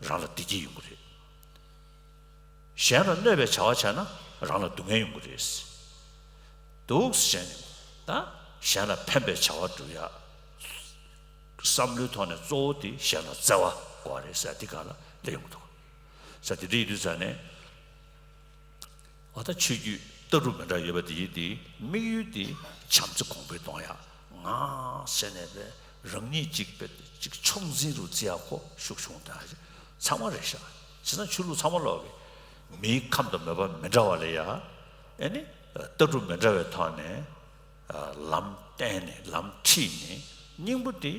རང་ལ་བདེ་སྐྱིད་ཡོང་གི་རེད། གཞན་ལ་གནོད་པའི་བྱ་བ་བྱས་ན་རང་ལ་སྡུག་བསྔལ་ཡོང་གི་རེད། འདུག་ཟེར་ནས་ད་གཞན་ལ་ཕན་པའི་བྱ་བ་སྒྲུབ་ཡ། བསམ་བློའི་ཐོག་ནས་གཙོ་བོ་དེ་གཞན་ལ་བརྩེ་བ་དགོས་རེད་ཟེར་དེ་ག་ལ་སླེབས་ཡོང་གི་འདུག་ས་དེ་འདྲ་ཡིན་དུས་ཙང་ནས། ཨ་ད་ཆོས་བརྒྱུད་ལྟ་གྲུབ་མི་འདྲ་ཡོད་པ་དེ་ཡིན་དེ་དམིགས་ཡུལ་དེ་བྱམས་བརྩེ་གོང་འཕེལ་གཏོང་ཡ་ང་ཟེར་ནས་པས་རང་ཉིད་གཅིག་པས་གཅིག་ཕྱོགས་འཛིན་རུ་བརྩི་ཡ་ཁོ་ཤུགས་ཆུང་དང་ཚང་མ་རེད་ཤག་བྱས་ཙང་ཆོས་ལུགས་ཚང་མ་ལོག་གི་མིའི་ཁམས་དང་མོས་པ་མི་འདྲ་བ་ལ་ཡ་ཨེ་ནི་ལྟ་གྲུབ་མི་འདྲ་བའི་ཐོག་ནས་ལམ་བསྟན་ནས་ལམ་ཁྲིད་ནས་སྙིང་པོ་དེ་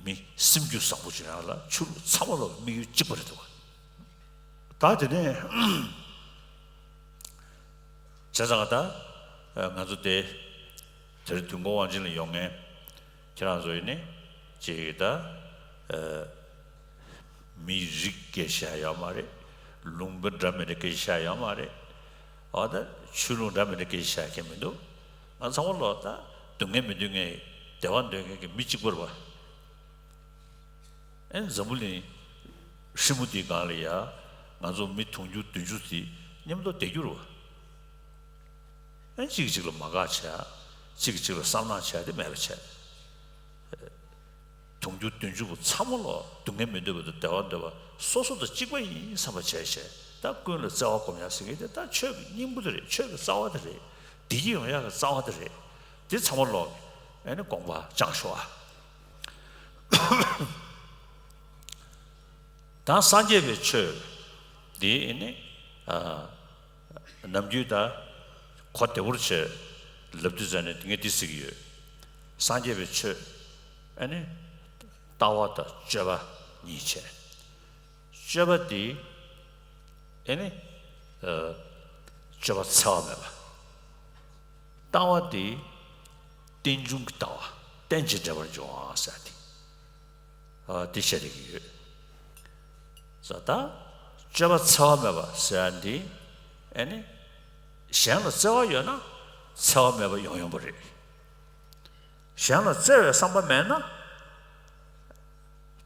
མི་སེམས་རྒྱུད་བཟང་པོ་བྱུང་ཡ་ལ་ཆོས་ལུགས་ཚང་མ་ལོག་གི་དམིགས་ཡུལ་གཅིག་པ་རེད་འདུག་ད་དེ་ནས་བྱས་ཙང་ད་ང་ཚོ་དེ་དེར་དུས་འཁོར་དབང་ཆེན་ལ་ཡོང་མཁན་ཁྱེད་རང་ཚོ་ཡིན་ནི་ཅིག་ད་མི་རིགས་སྐད་ཆ་ཡོད་མ་རེད། ལུང་པ་འདྲ་མི་འདྲ་སྐད་ཆ་ཡོད་མ་རེད། འོ་ད་ཆོས་ལུགས་འདྲ་མི་འདྲ་སྐད་ཆ་མཁན་མི་འདུག་ང་ཚང་མ་ལོག་ད་སྡུག་བསྔལ་མི་འདོད་མཁན་བདེ་བ་འདོད་མཁན་གྱི་མི་གཅིག་པ་རེད་པ། ཨེ་འཛམ་བུ་གླིང་ཧྲིལ་པོ་འདིའི་སྒང་ལ་ཡ་ང་ཚོ་མི་དུང་ཕྱུར་བདུན་ཅུ་དེ་མཉམ་དུ་བསྡད་རྒྱུ་རེད་བ། ཨེ་གཅིག་གིས་གཅིག་ལ་མ་དགའ་བྱས། གཅིག་གིས་གཅིག་ལ་བསམ་ནག་བྱས་ཏེ་མེད་པ་བྱས། དུང་ཕྱུར་བདུན་ཅུ་པོ་ཚང་མ་ལོག་སྡུག་བསྔལ་མི་འདོད་པ་དང་བདེ་བ་འདོད་པ་སོ་སོ་དང་གཅིག་པ་ཡིན་བསམ་པ་བྱས་བྱས་ད་ཀུན་ལ་བརྩེ་བ་སྒོམ་ཡག་ཟེར་མཁན་དེ་ད་ཆོས་ཀྱི་སྙིང་པོ་དེ་རེད། ཆོས་ཀྱི་རྩ་བ་དེ་རེད། བདེ་སྐྱིད་ཡོང་ཡག་གི་རྩ་བ་དེ་རེད། དེ་ཚང་མ་ལོག་ཨེ་ནི་དགོངས་པ་བཅངས་ཤོག་ཨ། ད་སངས་རྒྱས་པའི་ཆོས་འདི་ནི་ཨ་ནམ་རྒྱུན་ད་གོ་བདེ་པོར་བྱས་ལབ་དུས་ཙ་ནས་ངས་འདི་ཟེར་གྱི་ཡོད། སངས་རྒྱས་པའི་ཆོས་ཨ་ནི་ལྟ་བ་དང་སྤྱོད་པ་གཉིས་བྱས། སྤྱོད་པ་འདི་ཨ་ནི་ཨ་སྤྱོད་པ་འཚེ་བ་མེད་པ། ལྟ་བ་དེ་རྟེན་འབྱུང་གི་ལྟ་བ་རྟེན་ཅིང་འབྲེལ་པར་འབྱུང་བ་ཟེར་ཏེ། ཨ་དེ་བཤད་བསྡད་ཀྱི་ཡོད། ས་ད་སྤྱོད་པ་འཚེ་བ་མེད་པ་ཟེར་ཡ་འདི་ཨེ་ནི་གཞན་ལ་བརྩེ་བ་ཡོད་ན་འཚེ་བ་མེད་པ་ཡོང་ཡོང་པ་རེད། གཞན་ལ་བརྩེ་བའི་བསམ་པ་མེད་ན།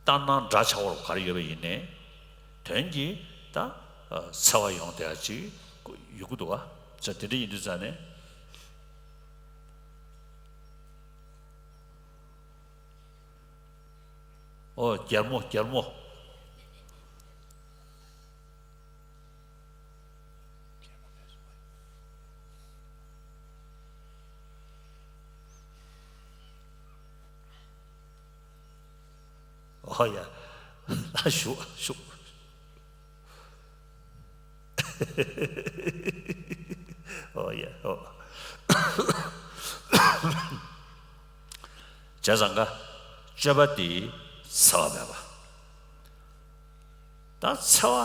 ལྟར་སྣང་འདྲ་ཆགས་པར་ག་རེ་ཡོད་པ་ཡིན་ནའི། དོན་གྱིས་ད་འཚེ་བ་ཡོང་བསྡད་ཡ་ཅིག་ཡོང་གི་འདུག་བ། ཙང་དེ་འདྲ་ཡིན་དུས་ཙང་ནས། ཨོ་རྒྱལ་མོ་རྒྱལ་མོ། ཨོ་ཡ། ལ་ཞུ་ཞུ། ཨོ་ཡ་ཨོ། བྱས་ཙང་ཀ་སྤྱོད་པ་དེ་འཚེ་བ་མེད་པ། ད་འཚེ་བ་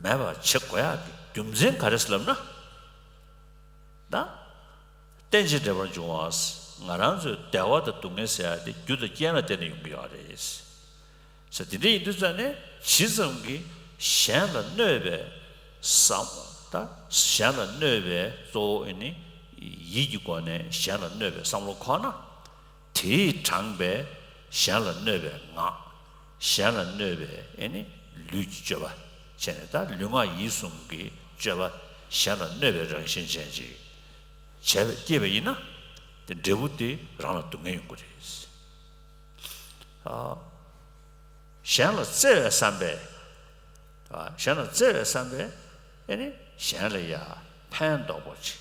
མེད་པ་བྱེད་དགོས་ཡག་གི་རྒྱུ་མཚན་ག་རེ་ཟེར་ལབ་ན། ད་རྟེན་ཅིང་འབྲེལ་པར་འབྱུང་བ། ང་རང་ཚོའི་བདེ་བ་དང་སྡུག་བསྔལ་ཟེར་ཡག་དེ་རྒྱུ་དང་རྐྱེན་ལ་བརྟེན་ནས་ཡོང་གི་ཡོད་རེད། ཟེར་དེ་འདྲ་ཡིན་དུས་ཙང་ནས་ཇི་ཙམ་གྱིས་གཞན་ལ་གནོད་པའི་བསམ་ད་གཞན་ལ་གནོད་པའི་གཙོ་བོ་ཨེ་ནི་ཡིད་ཀྱི་སྒོ་ནས་གཞན་ལ་གནོད་པའི་བསམ་བློ་འཁོར་ན། དེས་དྲངས་པའི་གཞན་ལ་གནོད་པའི་ངག་གཞན་ལ་གནོད་པའི་ཨེ་ནི་ལུས་ཀྱི་སྤྱོད་པ་བྱས་ནས་ད་ལུས་ངག་ཡིད་གསུམ་གྱི་སྤྱོད་པ་གཞན་ལ་གནོད་པའི་རང་བཞིན་ཅན་ཅིག་བྱས་པ་སྐྱེས་པ་ཡིན་ན་དེ་འབྲས་བུ་དེ་རང་ལ་སྡུག་བསྔལ་ཡོང་གི་རེད། ཨ། གཞན་ལ་བརྩེ་བའི་བསམ་པས། ཨ། གཞན་ལ་བརྩེ་བའི་བསམ་པས་ཨེ་ནི་གཞན་ལ་ཡ་ཕན་འདོགས་པོ་ཆེ།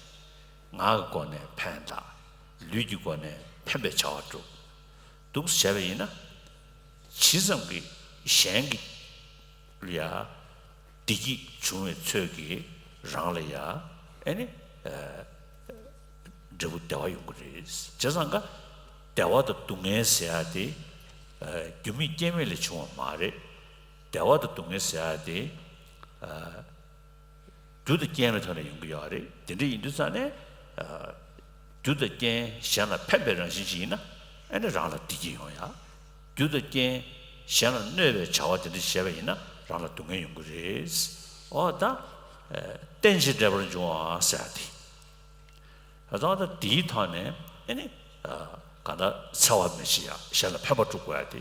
ངག་གི་སྒོ་ནས་ཕན་བཏགས། ལུས་ཀྱི་སྒོ་ནས་ཕན་པའི་བྱ་བ་སྒྲུབ། འདུག་སེ་བྱས་པ་ཡིན་ན། ཇི་ཙམ་གྱིས་གཞན་གྱི་ལ་ཡ་བདེ་སྐྱིད་བྱུང་བའི་ཚོད་ཀྱིས་རང་ལ་ཡ་ཨེ་ནི་ཨ་འབྲས་བུ་བདེ་བ་ཡོང་གི་རེད། བྱས་ཙང་ཀ་བདེ་བ་དང་སྡུག་བསྔལ་ཟེར་ཡ་དེ་ཨ་རྒྱུ་མེད་རྐྱེན་མེད་ལས་བྱུང་བ་མ་རེད། བདེ་བ་དང་སྡུག་བསྔལ་ཟེར་ཡ་དེ་ཨ་རྒྱུ་དང་རྐྱེན་ལ་ཐོགས་ནས་ཡོང་གི་ཡོད་རེད། དེ་འདྲ་ཡིན་དུས་ཙང་ནས་ཨ་རྒྱུ་དང་རྐྱེན་གཞན་ལ་ཕན་པའི་རང་བཞིན་ཅིག་ཡིན་ན་ཨ་ནི་རང་ལ་བདེ་སྐྱིད་ཡོང་ཡ། རྒྱུ་དང་རྐྱེན་གཞན་ལ་གནོད་པའི་བྱ་བ་དེ་འདྲ་བྱས་པ་ཡིན་ན་རང་ལ་སྡུག་བསྔལ་ཡོང་གི་རེད། འོ་ད་ཨ་རྟེན་ཅིང་འབྲེལ་པར་འབྱུང་བ་ཟེར་ཡ་དེ། ད་ལྟ་དེའི་ཐོག་ནས་ཨེ་ནི་ཨ་གང་ལྟར་འཚེ་བ་མི་བྱེད་ཡ་གཞན་ལ་ཕན་པ་སྒྲུབ་དགོས་ཡ་དེ་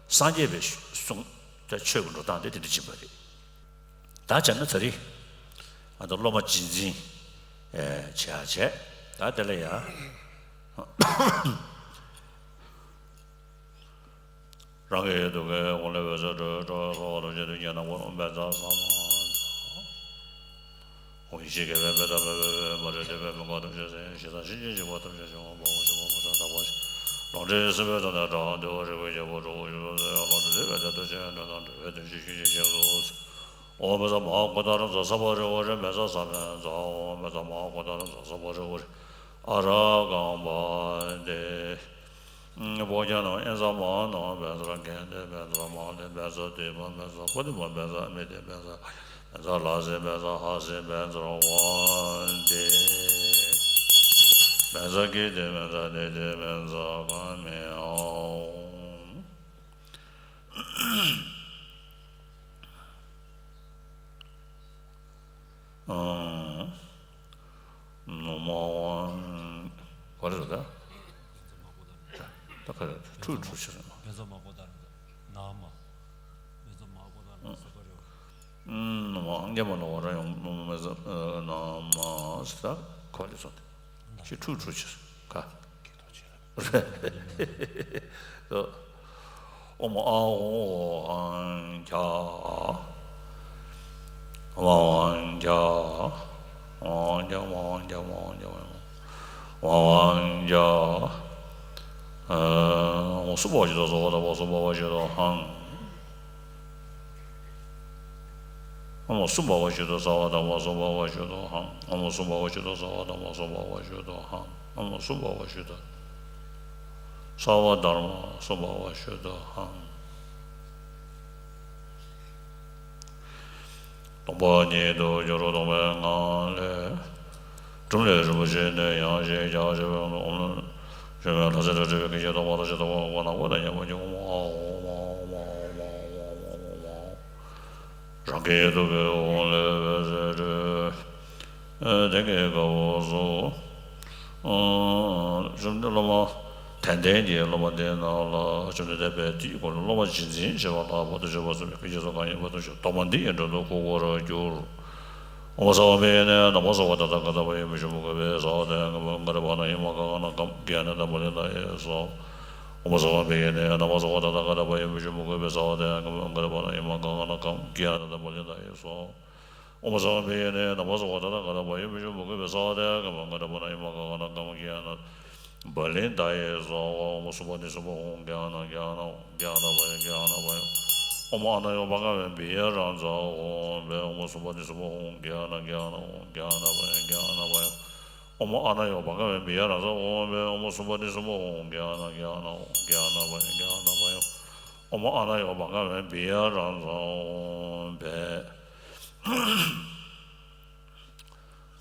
སངས་རྒྱས་པའི་གསུང་དང་ཆོས་ཀྱི་འགྲོ་སྟངས་དེ་དེ་འདྲ་ཕྱིན་པ་རེད། ད་བྱས་ན་ད་རེས་ཨ་ད་སློབ་མ་རྗེས་འཛིན་བྱེད་ཡ་བྱས། ད་དེ་ལ་ཡ། རང་གི་ཡུལ་དུ་ཀའི་གོང་ལས་འོད་ཟེར་སྤྲོས་སྤྲོ་བའི་ཚོགས་ཐམས་ཅད་དུས་གཅིག་ནམ་མཁའ་ལ་འབེབས་སར་བསམ། ཧཱུྃ་ཡེ་ཤེས་སྐྱེད་པའི་མེ་ཏོག་སྤེལ་བའི་མ་འདྲེས་ཏེ་འཕེལ་མི་མགོན་ཐམས་ཅད་སེང་ཞེ་སྡང་གཤིན་རྗེའི་སྡིག་པ་ཐམས་ཅད་ཞི་བ་འབར་བ་ཞི་བ་མ་སྲེག་དག་པ་ཞི་ལོངས་སྤྱོད་ཡིད་བཞིན་པའི་ཚོགས་ནི་དགྲ་བོ་འདུལ་བ་རིག་པའི་རྒྱལ་པོ་གྲོགས་པོ་ཞི་ལྷོད་ལྷོད་ཡང་ལོངས་སྤྱོད་ལུས་པའི་བདེ་སྟོབས་ཆེན་ཡང་འགྲོ་དང་འགྲོ་བའི་དོན་ཆེན་ཤེས་བཞིན་གཤེགས་སུ། ཨོཾ་མི་ཛ་མ་ཧཱ་གུནྡྷ་རཱ་ཛཿསརྦ་རི་ཝཱ་རེ་མེ་ཙ་ས་མེ་ཛ། ཨོཾ་མི་ཛ་མ་ཧཱ་གུནྡྷ་རཱ་ཛཿསརྦ་རི་ཝཱ་རེ་ཨ་ར་ཀཾ་པ་ཏེ། ཕོ་རྒྱན་ནམ་ཨེ་ཛ་མ་ནམ་བཛྲ་གྷནྟེ་བཛྲ་མ་ཧཱ་ཏེ་བཛྲ་དྷཱུ་པ་བཛྲ་པུ་ཏི་མ་བཛྲ་ཨ་མི་ཏེ་བཛྲ་བཛྲ་ལ་སེ་བཛྲ་ཧ་སེ་བཛྲ་ཝཱ་ཏེ། བཛྲ་ཀིརྟི་བཛྲ་དྷི་ཏི་བཛྲ་ག་མེ་ཧཱུྃ། ཨ། ནུ་མ་ཝང་། ག་རེ་རེད་ད། ད་ག་རེ་ཁྲུ་ཁྲུ་ཕྱིར་ན། བཛྲ་མ་ཧཱ་གུནྡྷ་རཱ་ཛཿསརྦ་རི་ཝཱ་རེ། ཨུམ། ནུ་མ་ཧཱུྃ་མ་ལ་ཝཱ་ར་ཡང་ནུ་མ་མེ་ཛ་ཨ་ན་མ་ས་ད་ག་རེ་སོང་སྟེ། ཤི་ཁྲུ་ཁྲུ་ཕྱིར་ག། ཨོཾ་ཨཱཿཧཱུྃ་ཧཱུྃ་ཧཱུྃ་ཁྱ། ཨོཾ་ཨཱཿཧཱུྃ་ཁྱ། ཨོཾ་ཨཱཿཧཱུྃ་ཁྱ། ཨོཾ་ཨཱཿཧཱུྃ་ཁྱ། ཨོཾ་ཨཱཿཧཱུྃ་ཁྱ། ཨོཾ་ཨཱཿཧཱུྃ་ཁྱ། ཨོཾ་སུ་བྷ་ཝ་ཤུདྡྷ་སརྦ་དྷརྨ་སུ་བྷ་ཝ་ཤུདྡྷོ་ཧཱུྃ། ཨོཾ་སུ་བྷ་ཝ་ཤུདྡྷ་སརྦ་དྷརྨ་སུ་བྷ་ཝ་ཤུདྡྷོ་ཧཱུྃ། ཨོཾ་སུ་བྷ་ཝ་ཤུདྡྷ་སརྦ་དྷརྨ་སུ་བྷ་ཝ་ཤུདྡྷོ་ཧཱུྃ། ཨོཾ་སུ་བྷ་ཝ་ཤུདྡྷ་སརྦ་དྷརྨ་སུ་བྷ་ཝ་ཤུདྡྷོ་ཧཱུྃ། སྟོང་པ་ཉིད་དུ་གྱུར་སྟོང་པའི་ངང་ལས། སྒྲུབ་ལས་རིན་པོ་ཆེ་སྣོད་ཡངས་ཤིང་རྒྱ་ཆེ་བའི་ཀློང་ནས། ཞུ་མེད་ལྷ་སྲིན་ལས་གྲུབ་པའི་སྐད་ཅིག་སྟོང་པ་ལྟ་ཞིང་སྟོང་པ་འོད་དཔག་ནམ་མཁའ་དང་མཉམ་པར་སྤྱོད། ཨོཾ་ཨཱཿཧཱུྃ་ཧཱུྃ་ཧཱུྃ་ཧཱུྃ་ཧཱུྃ་ཧཱུྃ་ཧཱུྃ། རང་གི་ཐུགས་ཀའི་ཧཱུྃ་ལས་འོད་ཟེར་སྤྲོས། དེ་ཉིད་ཀྱི་སྐུ་གཟུགས་སུ། བཅོམ་ལྡན་སློབ་མ་དད་ལྡན་གྱི་སློབ་མ་དེ་རྣམས་ལ་བཅོམ་ལྡན་འདས་དཔལ་དེའི་སྐུ་ལ་སློབ་མ་རྗེས་འཛིན་བྱེད་པ་ལ་བར་དུ་གཅོད་པ་གསུམ་གྱི་སྐད་ཅིག་གསུམ་གང་ཡིན་པ་དུ་ཞུགས། སྟོང་པ་འདི་ཡི་དྲུང་དུ་གུས་བཀུར་བར་འགྱུར། ཨོཾ་སརྦ་བིགྷྣ་ནཱ་མ་སརྦ་ཏ་ཐཱ་ག་ཏ་བ་ཡེ་མི་ཤུ་མུ་ཁེ་བྷེ་སྭ་ཝ་ཏ་ཡ་གམ་པ་ག་ད་པ་ན་ཧི་མ་ག་ག་ན་ཀམ་གྷི་ཡ་ན་ད་བ་ལི་ད་ཡེ་སྭཱ་ཧཱ། ཨོཾ་སརྦ་བིགྷྣ་ནཱ་མ་སརྦ་ཏ་ཐཱ་ག་ཏ་བ་ཡེ་མི་ཤུ་མུ་ཁེ་བྷེ་སྭ་ཝ་ཏ་ཡ་གམ་པ་ག་ད་པ་ན་ཧི་མ་ག་ག་ན་ཀམ་གྷི་ཡ་ན་ད་བ་ལི་ད་ཡེ་སྭཱ་ཧཱ། ཨོཾ་སརྦ་བིགྷྣ་ནཱ་མ་སརྦ་ཏ་ཐཱ་ག་ཏ་བ་ཡེ་མི་ཤུ་མུ་ཁེ་བྷེ་སྭ་ཝ་ཏ་ཡ་གམ་པ་ག་ད་པ་ན་ཧི་མ་ག་ག་ན་ཀམ་གྷི་ཡ་ན་བ་ལི་ད་ཡེ་སྭཱ་ཧཱ། ཨོཾ་སུ་བྷ་ནི་སུ་བྷ་ཧཱུྃ་གྷི་ཡ་ན་གྷི་ཡ་ན་ཧཱུྃ་གྷི་ཡ་ན་བ་ཡེ་གྷི་ཡ་ན་བ་ཡེ། ཨོཾ་ཨ་ན་ཡོ་བྷ་ག་བེ་བི་ཡ་རཱ་ཛ་ཧཱུྃ་བྷེ། ཨོཾ་སུ་བྷ་ནི་སུ་བྷ་ཧཱུྃ་གྷི་ཡ་ན་གྷི་ཡ་ན་ཧཱུྃ་གྷི་ཡ་ན་བ་ཡེ་གྷི་ཡ་ན་བ་ཡེ། ཨོཾ་ཨ་ན་ཡོ་བྷ་ག་བེ་བི་ཡ་རཱ་ཛ་ཧཱུྃ་བྷེ། ཨོཾ་སུ་བྷ་ནི་སུ་བྷ་ཧཱུྃ་གྷི་ཡ་ན་གྷི་ཡ་ན་ཧཱུྃ་གྷི་ཡ་ན་བ་ཡེ་གྷི་ཡ་ན་བ་ཡེ། ཨོཾ་ཨ་ན་ཡོ་བྷ་ག་བེ་བི་ཡ་རཱ་ཛ་ཧཱུྃ་བྷེ།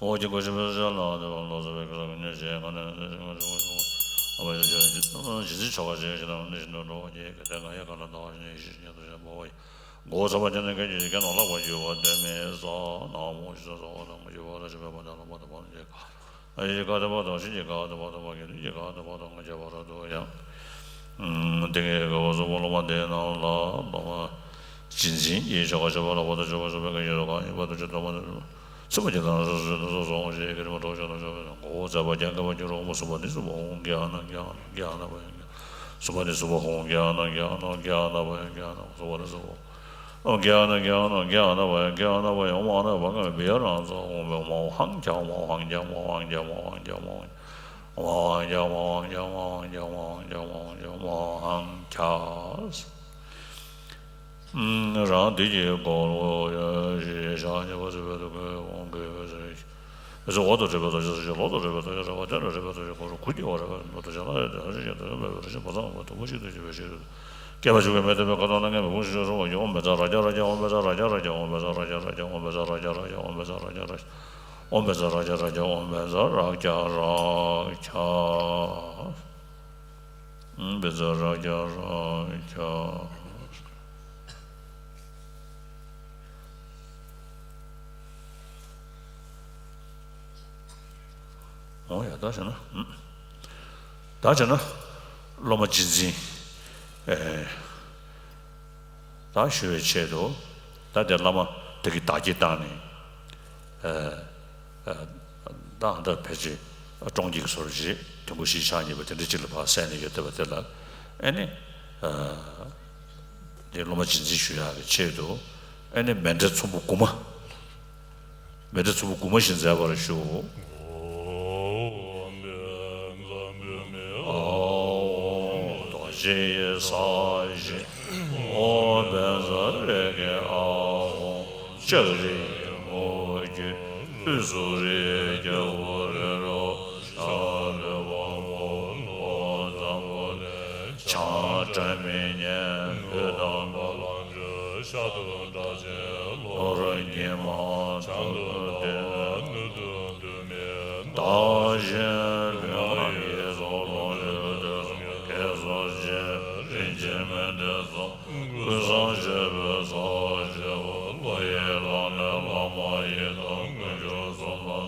ཨོ་ཀྱེ་གོ་ཤེས་པའི་ཤ་ལ་དེ་བ་ལོ་ཙཱ་བའི་སྐད་ཆ་ཉོན་ཞེས་ང་ནི་ཨ་བ་ཞེས་བྱ་ཞེས་ཆོ་ག་ཞེས་བྱ་ན་ནི་བཞིན་དུ་འགྲོ་བ་ཀྱི་གེ་དེ་ང་ཡི་ག་ལ་ཟླ་བ་ཞིག་ནི་ཡེ་ཤེས་ཉིད་དུ་བྱ་བ་ཡི། མགོ་བོ་ཚ་བ་ཅན་ནི་སྐད་ཅིག་གིས་ནོར་ལྷག་པར་འགྱུར་བ་དེ་མི་ཟ། ན་མོ་ཞེས་ཟ་བ་དང་འགྱུར་བ་ལ་ཞེས་པའི་བར་དུ་ལ་བ་དང་བ་དང་ཞེས་ག་ཨ་ཡི་ག་དེ་བ་དང་ཤིན་གྱི་ག་དེ་བ་དང་བ་གི་ལུས་ཀྱི་ག་དེ་བ་དང་ང་རྒྱལ་བ་ར་དུ་ཡང་། དེ་ངའི་དགའ་བ་གཟུགས་པོ་སློབ་མ་འདི་རྣམས་ལ་སློབ་མ་རྗེས་འཛིན་གྱི་ཆོ་ག་བྱེད་པ་ལ་བར་དུ་གཅོད་པ་གསུམ་པའི་སྐད་ཅིག་གང་ཡིན་པ་དུ་ཅི་སྟོན་པ་ནི། ཚིག་པ་གཅིག་དང་སོ་སོའི་དོན་སོ་སོ་ཞེས་ཀྱི་རིམ་པ་གྲོགས་བྱ་དང་ཆོག་པའི་དང་། མགོ་བོ་ཚ་བ་ཅན་གྱི་བ་གྱུར་འོང་པོ་སུ་བ་ནི་སུ་བ་ཧཱུྃ་གྷི་ཡ་ན་གྷི་ཡ་ན་གྷི་ཡ་ན་བ་ཡ་གྷི་ཡ་ན། སུ་བ་ནི་སུ་བ་ཧཱུྃ་གྷི་ཡ་ན་གྷི་ཡ་ན་གྷི་ཡ་ན་བ་ཡ་གྷི་ཡ་ན། སུ་བ་ནི་སུ་བ། ཨོཾ་གྷི་ཡ་ན་གྷི་ཡ་ན་གྷི་ཡ་ན་བ་ཡ་གྷི་ཡ་ན་བ་ཡ། ཨོཾ་ཨ་ན་ཡོ་བྷ་ག་བེ་བི་ཡ་རཱ་ཛ་ཧཱུྃ་བྷེ། ཨོཾ་ཨཱཿཧཱུྃ་ཁྱ། ཨོཾ་ཨཱཿཧཱུྃ་ཁྱ། ཨོཾ་ཨཱཿཧཱུྃ་ཁྱ། ཨོཾ་ཨཱཿཧཱུྃ་ཁྱ། ཨོཾ་ཨཱཿཧཱུྃ་ཁྱ། ཨོཾ་ཨཱཿཧཱུྃ་ཁྱ། ཨོཾ་ཨཱཿཧཱུྃ་ཁྱ། ཨོཾ་ཨཱཿཧཱུྃ་ཁྱ། ཨོཾ་ཨཱཿཧཱུྃ་ཁྱ། ཨོཾ་ཨཱཿཧཱུྃ་ཁྱ། རང་དུས་ཀྱི་འཁོར་ལོ་ཡ་ཞེས་བྱ་ཉེ་བར་བརྩེ་བའི་ཐུགས་ཀའི་དབང་གིས་འོད་ཟེར། འོད་ཟེར་འོག་ཏུ་འཕྲོས་པའི་ཐོག་ཆོས་སུ་ཞིག་ལོག་ཏུ་འཕྲོས་པའི་ཐོག་ཆོས་རེག་པ་སྟེང་དུ་འཕྲོས་པའི་ཐོག་ཆོས་འཁོར་ལོ་དགུ་སྐྱེ་བ་རེག་པའི་ནང་དུ་བྱ་ལ་ཡོད་དེ། ཨ་ཞེས་བྱ་དེ་ཡང་མེད་པའི་རང་བཞིན་བག་ཚ་མེད་པ་དུམ་བུ་གཅིག་ཏུ་སྐྱེས་པའི་ཕྱིར། སྐྱེས་པ་གཅིག་པུས་མི་ལྡན་པའི་ཁ་དོག་སྣ་ལྔའི་མེ་དཔུང་ཤིན་ཏུ་སྲོག་གཅོད། ཨོཾ་བཛྲ་རཀྵ་རཀྵ། ཨོཾ་བཛྲ་རཀྵ་རཀྵ། ཨོཾ་བཛྲ་རཀྵ་རཀྵ། ཨོཾ་བཛྲ་རཀྵ་རཀྵ། ཨོཾ་བཛྲ་རཀྵ་རཀྵ། ཨོཾ་བཛྲ་རཀྵ་རཀྵ། ཨོཾ་བཛྲ་རཀྵ་རཀྵ། ཨོཾ་བཛྲ་རཀྵ་རཀྵ། འོ་ཡ། ད་བྱས་ན། ད་བྱས་ན། སློབ་མ་རྗེས་འཛིན། ཨེ། ད་ཞུ་བའི་ཆེད་དུ། ད་དེ་བླ་མ། དེ་གི་བདག་གིས་བཏང་ནས། ཨ་ཨ་ད་ཨ་ད་ཕལ་ཆེར་ཀྲོང་གི་སོར་བཞི་དུམ་བུ་བཞི་ཕྱག་གཉིས་པ་དེ་འདྲ་གཅིག་ལ་ཕར་གསན་ནས་ཡོད་བསྡད་པ་དེ་ལ། ཨེ་ནི་ཨ་དེ་སློབ་མ་རྗེས་འཛིན་ཞུ་ཡག་གི་ཆེད་དུ། ཨེ་ནི་མཎྜལ་ཚོམ་བུ་དགུ་མ། མཎྜལ་ཚོམ་བུ་དགུ་མ་ཞིག་མཛད་པར་ཞུ། ཨོཾ་རྡོ་རྗེ་ཡེ་ས་ཞི། ཨོཾ་བཛྲ་རེ་ཁེ་ཨཱཿཧཱུྃ། ལྕགས་རི་མུ་ཁྱུད། ཨུ་ཚུགས་རི་རྒྱལ་པོ་རི་རོ། ཤར་རི་བ་མོ་ལོ་འཛམ་བུ་གླིང་། བྱང་སྒྲ་མི་སྙན་བོད་དང་བ་ལང་ཇོ། ཤར་དུ་སྒྲ་ཆེན་གློ་བུར་ཉི་མ། བྱང་དུ་ཟླ་བ་སྣོད་དུ་འདུ་མེད། བདག་གཞན་ལུས་ངག་ཡིད་གསུམ་ལོངས་སྤྱོད་དུས་གསུམ། སྐྱེ་སོགས་ཆེ་རིང་ཕྱི་མའི་དུས་གསུམ། ཀུན་བཟང་སྤྱོད་པའི་ཚོགས་བཅས་པ། བློ་ཡི་ལམ་ནས་བླ་མ་ཡི་དམ་དཀོན་མཆོག་གསུམ་ལ།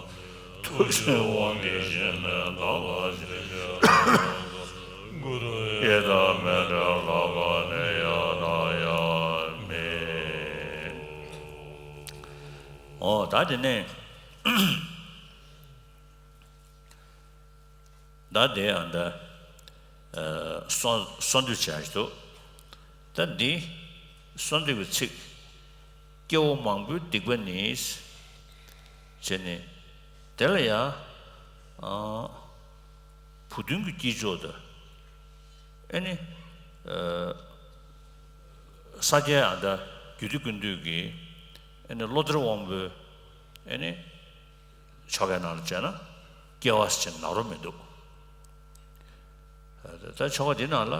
ཐུགས་རྗེའི་དབང་གིས་གཞན་ནས་བདག་ལ་ཞི་བྱེད། གུ་རུ་ཡི་དམ་མི་འབྲལ་བརླག་པ་ནི་ཡང་དང་ཡང་མེད། ཨོ་ད་དེ་ནས། ད་དེ་ཡང་ད་ཨ་གསོལ་གསོལ་འདེབས་བྱ་ཞིག་འདུག་ད་འདི་གསོལ་འདེབས་ཀྱི་ཚིག་སྐྱེ་བོ་མང་པོའི་སྡིག་པ་ནི། བྱས་ནས་དེ་ལ་ཡང་ཨ་བུ་སྟོན་གྱི་དཀྱིལ་ཆོག་ཏུ། ཨེ་ནི་ཨ་ས་སྐྱའི་ཨ་ད་རྒྱུད་སྡེ་ཀུན་བཏུས་ཀྱི་ཨེ་ནི་བློ་གཏེར་དབང་པོའི་ཨེ་ནི། ཆོ་གའི་ནང་ལ་བྱས་ན་སྐྱེ་བ་ཟེར་ནཱ་རོ་མི་འདུག་ད་ཆོ་ག་འདི་ནང་ལ་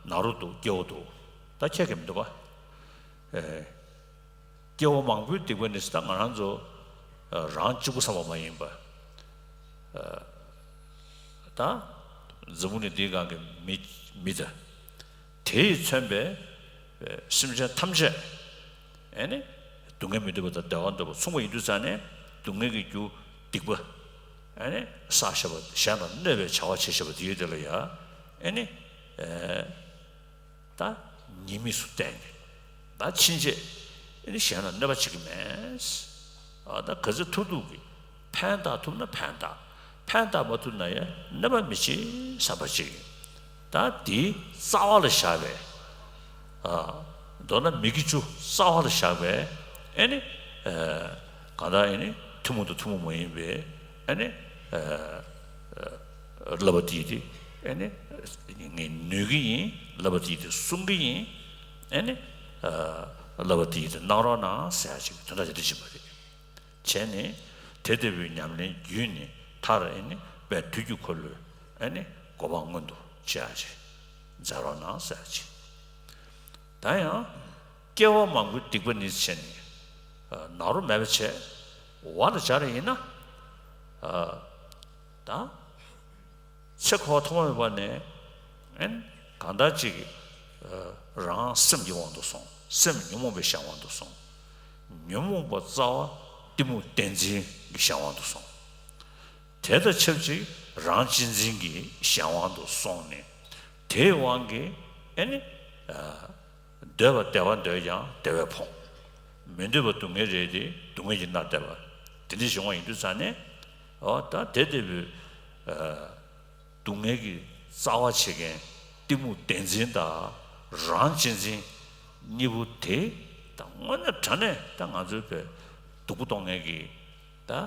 ནཱ་རོ་འདུག་སྐྱེ་བོ་འདུག་ད་ཁྱད་ཀྱི་མི་འདུག་པ། ཨེ། སྐྱེ་བོ་མང་པོའི་སྡིག་པ་ནི་ཟེར། ད་ང་རང་ཚོ་རང་གཅིག་པུ་བསམ་པ་མ་ཡིན་པ། ད་འཛམ་བུ་གླིང་འདིའི་སྒང་གི་མི་མི་དང་། དེས་མཚོན་པའི་སེམས་ཅན་ཐམས་ཅད་ཨེ་ནི་སྡུག་བསྔལ་མི་འདོད་པ་དང་བདེ་བ་འདོད་པ་མཚུངས་པ་ཡིན་དུས་ཙང་ནས། སྡུག་བསྔལ་གྱི་རྒྱུ་སྡིག་པ་ཨེ་ནི་བསགས་བཞག་པ། གཞན་ལ་གནོད་པའི་བྱ་བ་བྱེད་བཞག་པ་དེ་ཡོད་དེ་ལ་ཡ་ཨེ་ནི་ཨེ་ད་ཉེས་དམིགས་སུ་བལྟས་ནས། ད་ཕྱིན་ཆད་ཨེ་ནི་གཞན་ལ་གནོད་པ་བྱེད་ཀྱི་མེད། ཨ་ད་ག་ཚོད་ཐུབ་ཐུབ་ཀྱིས་ཕན་བཏགས་ཐུབ་ན་ཕན་བཏགས། ཕན་བཏགས་མ་ཐུབ་ན་ཡང་གནོད་པ་མི་བྱེད་བསམ་པ་ཅིག་ད་དེའི་རྩ་བ་ལ་བཞག་པའི། ཨ་མདོར་ན་མི་དགེ་བཅུ་རྩ་བ་ལ་བཞག་པའི་ཨེ་ནི་ཨ་གང་ལྟར་ཨེ་ནི་ཐུན་མོང་དང་ཐུན་མོང་མ་ཡིན་པའི་ཨེ་ནི་ཨ་བསླབ་པ་དེ་ཡིས་དེ་ཨེ་ནི་ངས་ནུས་ཀྱི་ཡིན། བསླབ་པ་དེ་ཡིས་དེ་སྲུང་གི་ཡིན། ཨེ་ནི་ཨ་བསླབ་པ་དེ་ཡིས་དེ་གནང་རོགས་གནང་ཟེར་ཡ་ཅིག་དོན་དག་དེ་འདྲ་ཞིག་མ་རེད། བྱས་ནས་དེ་ལྟ་བུའི་ཉམས་ལེན་བརྒྱུད་ནས་མཐར་ཨེ་ནི་དཔལ་དུས་ཀྱི་འཁོར་ལོའི་ཨེ་ནི་གོ་འཕང་མངོན་དུ་བྱེད་ཡ་ཅིག་མཛད་རོགས་གནང་ཟེར་ཡ་ཅིག་ད་ཡང་སྐྱེ་བ་མང་པོའི་སྡིག་པ་ནི་བྱས་ནས་ནཱ་རོ་མེད་པ་བྱས། འོ་ད་སྦྱར་ཡིན་ན་ད་ཚེ་འཁོར་བ་ཐོག་མ་མེད་པ་ནས་ཨེ་ནི་གང་ལྟར་ཅིག་རང་སེམས་ཀྱི་དབང་དུ་སོང་། སེམས་ཉོན་མོངས་པའི་གཞན་དབང་དུ་སོང་། ཉོན་མོངས་པ་རྩ་བ་གཏི་མུག་བདེན་འཛིན་གྱི་གཞན་དབང་དུ་སོང་། དེ་དང་ཆབས་ཅིག་རང་གཅེས་འཛིན་གྱི་གཞན་དབང་དུ་སོང་ནས། དེའི་དབང་གིས་ཨེ་ནི་ཨ་འདོད་པ་བདེ་བ་འདོད་ཀྱང་བདེ་བས་ཕོངས། མི་འདོད་པ་སྡུག་བསྔལ་རེད་དེ་སྡུག་བསྔལ་གྱིས་མནར་བསྡད་པ། དེ་འདྲ་བྱུང་བ་ཡིན་དུས་ཙང་ནས། འོ་ད་དེ་ལྟ་བུའི་ཨ་སྡུག་བསྔལ་གྱི་རྩ་བ་བྱེད་མཁན་གཏི་མུག་བདེན་འཛིན་དང་རང་གཅེས་འཛིན་གཉིས་པོ་དེ་ད་དངོས་གནས་དྲང་གནས་ད་ང་ཚོའི་བོད་སྡུག་པོ་གཏོང་མཁན་གྱི་ད་ཨ་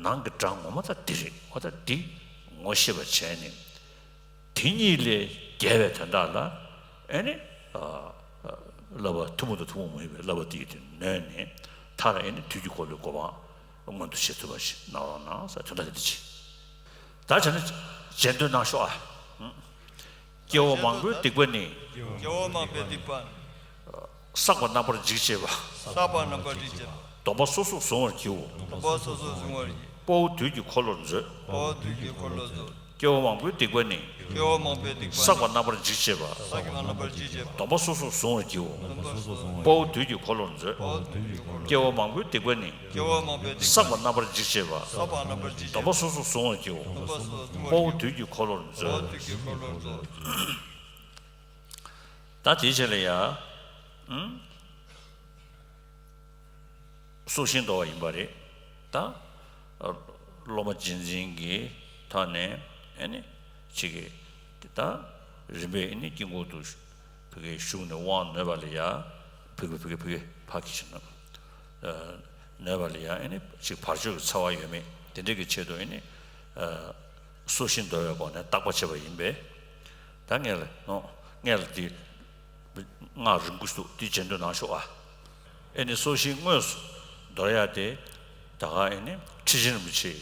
ནང་གི་དགྲ་ངོ་མ་ད་འདི་རེད། འོ་ད་འདི་ངོ་ཤེས་པ་བྱས་ནས། དེ་གཉིས་ལས་རྒྱལ་བའི་དོན་དག་ལ་ཨེ་ནི་ཨ་ཨ་བསླབ་པ་ཐུན་མོང་དང་ཐུན་མོང་མ་ཡིན་པའི་བསླབ་པ་དེ་ཡིས་དེ་ནོན་ནས་མཐར་ཨེ་ནི་དུས་ཀྱི་འཁོར་ལོའི་གོ་འཕང་མངོན་དུ་བྱེད་ཐུབ་པ་ཞིག་གནང་རོགས་གནང་ཟེར་དོན་དག་དེ་འདྲ་ཅིག་ད་བྱས་ན་རྗེས་ཟློས་གནང་ཤོག་ཨ། སྐྱེ་བོ་མང་པོའི་སྡིག་པ་ནི། སྐྱེ་བོ་མང་པོའི་སྡིག་པ་ནི། བསགས་པ་རྣམ་པར་འཇིག་བྱེད་པ། བསགས་པ་རྣམ་པར་འཇིག་བྱེད་པ། སྡོམ་པ་སོ་སོར་བཟུང་བར་བགྱིའོ། སྡོམ་པ་སོ་སོར་བཟུང་བར་བགྱི། དཔའ་བོ་དུས་ཀྱི་འཁོར་ལོར་མཛོད། དཔའ་བོ་དུས་ཀྱི་འཁོར་ལོར་མཛོད། སྐྱེ་བོ་མང་པོའི་སྡིག་པ་ནི། སྐྱེ་བོ་མང་པོའི་སྡིག་པ་ནི། བསགས་པ་རྣམ་པར་འཇིག་བྱེད་པ། བསགས་པ་རྣམ་པར་འཇིག་བྱེད་པ། སྡོམ་པ་སོ་སོར་བཟུང་བར་བགྱིའོ། སྡོམ་པ་སོ་སོར་བཟུང་བར། དཔའ་བོ་དུས་ཀྱི་འཁོར་ལོར་མཛོད། དཔའ་བོ་དུས་ཀྱི་འཁོར་ལོར་མཛོད། སྐྱེ་བོ་མང་པོའི་སྡིག་པ་ནི། སྐྱེ་བོ་མང་པོའི་སྡིག་པ་ནི། བསགས་པ་རྣམ་པར་འཇིག་བྱེད་པ། བསགས་པ་རྣམ་པར་འཇིག་བྱེད་པ། སྡོམ་པ་སོ་སོར་བཟུང་བར་བགྱིའོ། སྡོམ་པ་སོ་སོར་བཟུང་བར་བགྱིའོ། དཔའ་བོ་དུས་ཀྱི་འཁོར་ལོར་མཛོད། དཔའ་བོ་དུས་ཀྱི་འཁོར་ལོར་མཛོད། ད་དེའི་རྗེས་ལ་ཡ། ཨུམ། སྲོག་ཤིང་འདོར་བ་ཡིན་པ་རེད། ད་སློབ་མ་རྗེས་འཛིན་གྱི་ཐོག་ནས་ཨེ་ནི་ཅིག་གིས་ད་རིམ་པས་ཨེ་ནི་དཀྱིལ་འཁོར་དུ་ཕ་གིར་བཞུགས་ནས་དབང་ནོད་པ་ལ་ཡ་ཕ་གི་ཕ་གི་ཕ་གི་ཕ་གི་ཕྱིན་ནོད་པ་ལ་ཡ་ཨེ་ནི་ཅིག་བར་ཆད་ཀྱི་ཚ་བ་ཡོད་མེད་དེ་འདྲ་གི་ཆེད་དུ་ཨེ་ནི་སྲོག་ཤིང་འདོར་བའི་སྒོ་ནས་བརྟག་པ་བྱས་པ་ཡིན་པས། ད་ངས་ལ་ནོ་ངས་ལ་འདི་སྔགས་རིང་པོ་ཞིག་འདུག་འདི་རྗེས་ཟློས་གནང་ཤོག་ཨ། ཨེ་ནི་སྲོག་ཤིང་དངོས་སུ་འདོར་ཡ་དེ་ད་ག་ཨེ་ནི་ཁྲི་ཆེན་རིན་པོ་ཆེ།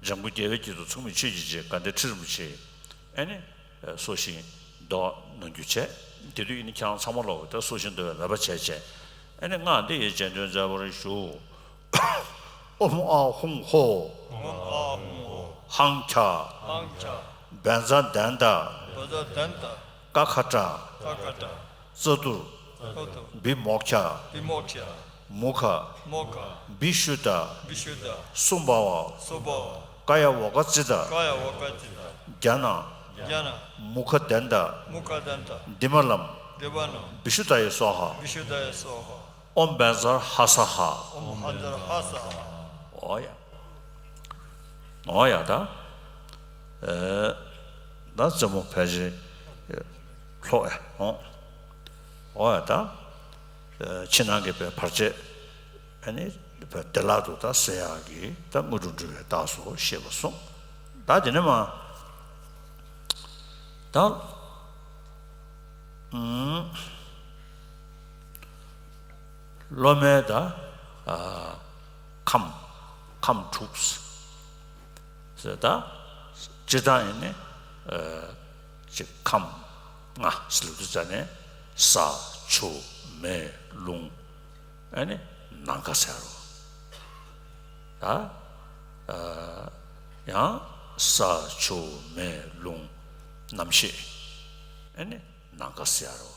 འཇམ་མགོན་རྒྱལ་བའི་དཀྱིལ་དུ་མཚུངས་མེད་ཆོས་ཀྱི་རྗེ་དགའ་ལྡན་ཁྲི་རིན་པོ་ཆེ་ཨེ་ནི་སྲོག་ཤིང་འདོར་གནང་རྒྱུ་བྱས། དེ་དུས་ཨེ་ནི་ཁྱེད་རང་ཚང་མ་ལོག་ད་སྲོག་ཤིང་འདོར་བའི་མོས་པ་བྱས་བྱས་ཨེ་ནི་སྔགས་འདི་ཡི་རྗེས་ཟློས་མཛད་པར་ཞུ། ཨོཾ་ཨཱཿཧཱུྃ་ཧོ། ཨོཾ་ཨཱཿཧཱུྃ་ཧོ། ཧཾ་ཁྱ། ཧཾ་ཁྱ། བཛྲ་དནྟ། བཛྲ་དནྟ། ཀ་ཁ་ཏྲ། ཀ་ཁ་ཏྲ། ཙ་ཏུར། ཙ་ཏུར། བི་མོ་ཁྱ། བི་མོ་ཁྱ། མུ་ཁ། མུ་ཁ། བི་ཤུདྡྷ། བི་ཤུདྡྷ། སུ་བྷ་ཝ། སུ་བྷ་ཝ། ཀ་ཡ་ཝོ་ཀ་ཙི་ཏ། ཀ་ཡ་ཝོ་ཀ་ཙི་ཏ། ཛྙཱ་ན། ཛྙཱ་ན། མུ་ཁ་དནྟ། མུ་ཁ་དནྟ། དྷི་མ་ལཾ། དྷི་མ་ལཾ། བི་ཤུདྡྷ་ཡེ་སྭཱ་ཧཱ། བི་ཤུདྡྷ་ཡེ་སྭཱ་ཧཱ། ཨོཾ་བཛྲ་ཧ་ས་ཧ། ཨོཾ་བཛྲ་ཧ་ས་ཧ། འོ་ཡ། འོ་ཡ་ད། ཨེ། ད་རྩེ་མོ་ཕལ་ཆེར་ལྷོ་ཡ་འོང་། འོ་ཡ་ད། ཨེ། ཕྱི་ནང་གི་བར་ཆད་ཨ་ནི་བདེ་བླག་ཏུ་ད་སེལ་ཡག་གི་ད་དངོས་གྲུབ་འགྲུབ་པའི་རྟགས་སུ་ཤེས་པ་སོང་། ད་དེ་ནས་མ་ད། ཨུམ། སློབ་མའི་ད་ཨ་ཁམས་ཁམས་དྲུག་ཟེར་ད་སྤྱིར་བཏང་ཡིན་ནི་ཨ་ཅིག་ཁམས་ལྔ་ཟེར་ལབ་དུས་ཙ་ནས་ས་ཆུ་མེ་རླུང་ཨ་ནི་ནམ་མཁའ་ཟེར་རོ། ད་ཨ་ཡང་ས་ཆུ་མེ་རླུང་རྣམ་ཤེས་ཨ་ནི་ནམ་མཁའ་ཟེར་རོ།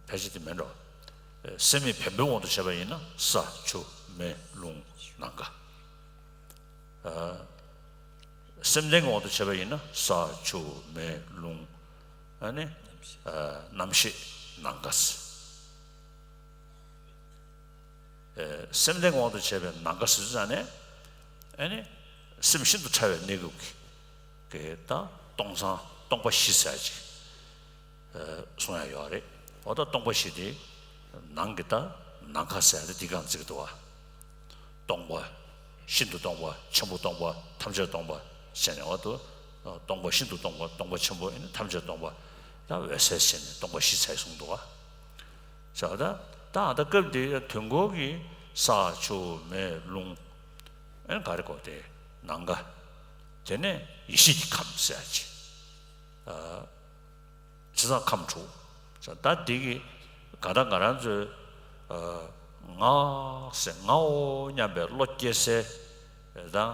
ཕལ་ཆེར་དེ་མིན་འགྲོ། སེམས་མེད་བེམ་པོའི་དབང་དུ་བྱས་པ་ཡིན་ན་ས་ཆུ་མེ་རླུང་ནམ་མཁའ། ཨ། སེམས་ལྡན་གྱི་དབང་དུ་བྱས་པ་ཡིན་ན་ས་ཆུ་མེ་རླུང་ཨ་ནི་ཨ་རྣམ་ཤེས་ནམ་མཁའ་ཟེར། ཨ། སེམས་ལྡན་གྱི་དབང་དུ་བྱས་པའི་ནམ་མཁའ་ཟེར་ཙ་ནས་ཨ་ནི་སེམས་ཤིན་ཏུ་ཕྲ་བའི་གནས་སྐབས་ཀྱི་གི་ད་སྟོང་སང་སྟོང་པ་བཞི་ཟེར་ཅིག་ཨ། གསུང་ཡ་ཡོད་རེད། འོ་ད་སྟོང་པ་བཞི་དེ་ནང་གི་ད་ནམ་མཁའ་ཟེར་ཡ་དེ་འདི་སྒང་བརྩི་གི་འདུག་བ། སྟོང་པ། ཤིན་ཏུ་སྟོང་པ་ཆེན་པོ་སྟོང་པ་ཐམས་ཅད་སྟོང་པ་ཟེར་ནས་འོ་དུ་སྟོང་པ་ཤིན་ཏུ་སྟོང་པ་སྟོང་པ་ཆེན་པོ་ཨེ་ནི་ཐམས་ཅད་སྟོང་པ་ད་འོད་གསལ་ཟེར་ནས་སྟོང་པ་བཞི་ཟེར་གསུངས་འདུག་བ། ཟེར་བ་ད་ད་ཨ་ད་སྐབས་འདི་དུས་འཁོར་གྱི་ས་ཆུ་མེ་རླུང་ཨེ་ནི་ག་རེ་གོ་དེ་ནམ་མཁའ། དེ་ནས་ཡེ་ཤེས་ཀྱི་ཁམས་ཟེར་ཡ་ཅིག་ཨ། བྱས་ཙང་ཁམས་དྲུག་ད་འདི་གི་ག་ད་ང་རང་ཚོའི་ཨ་ང་ཟེར་ངའོ་སྙམ་པའི་བློ་སྐྱེ་སའི་དང་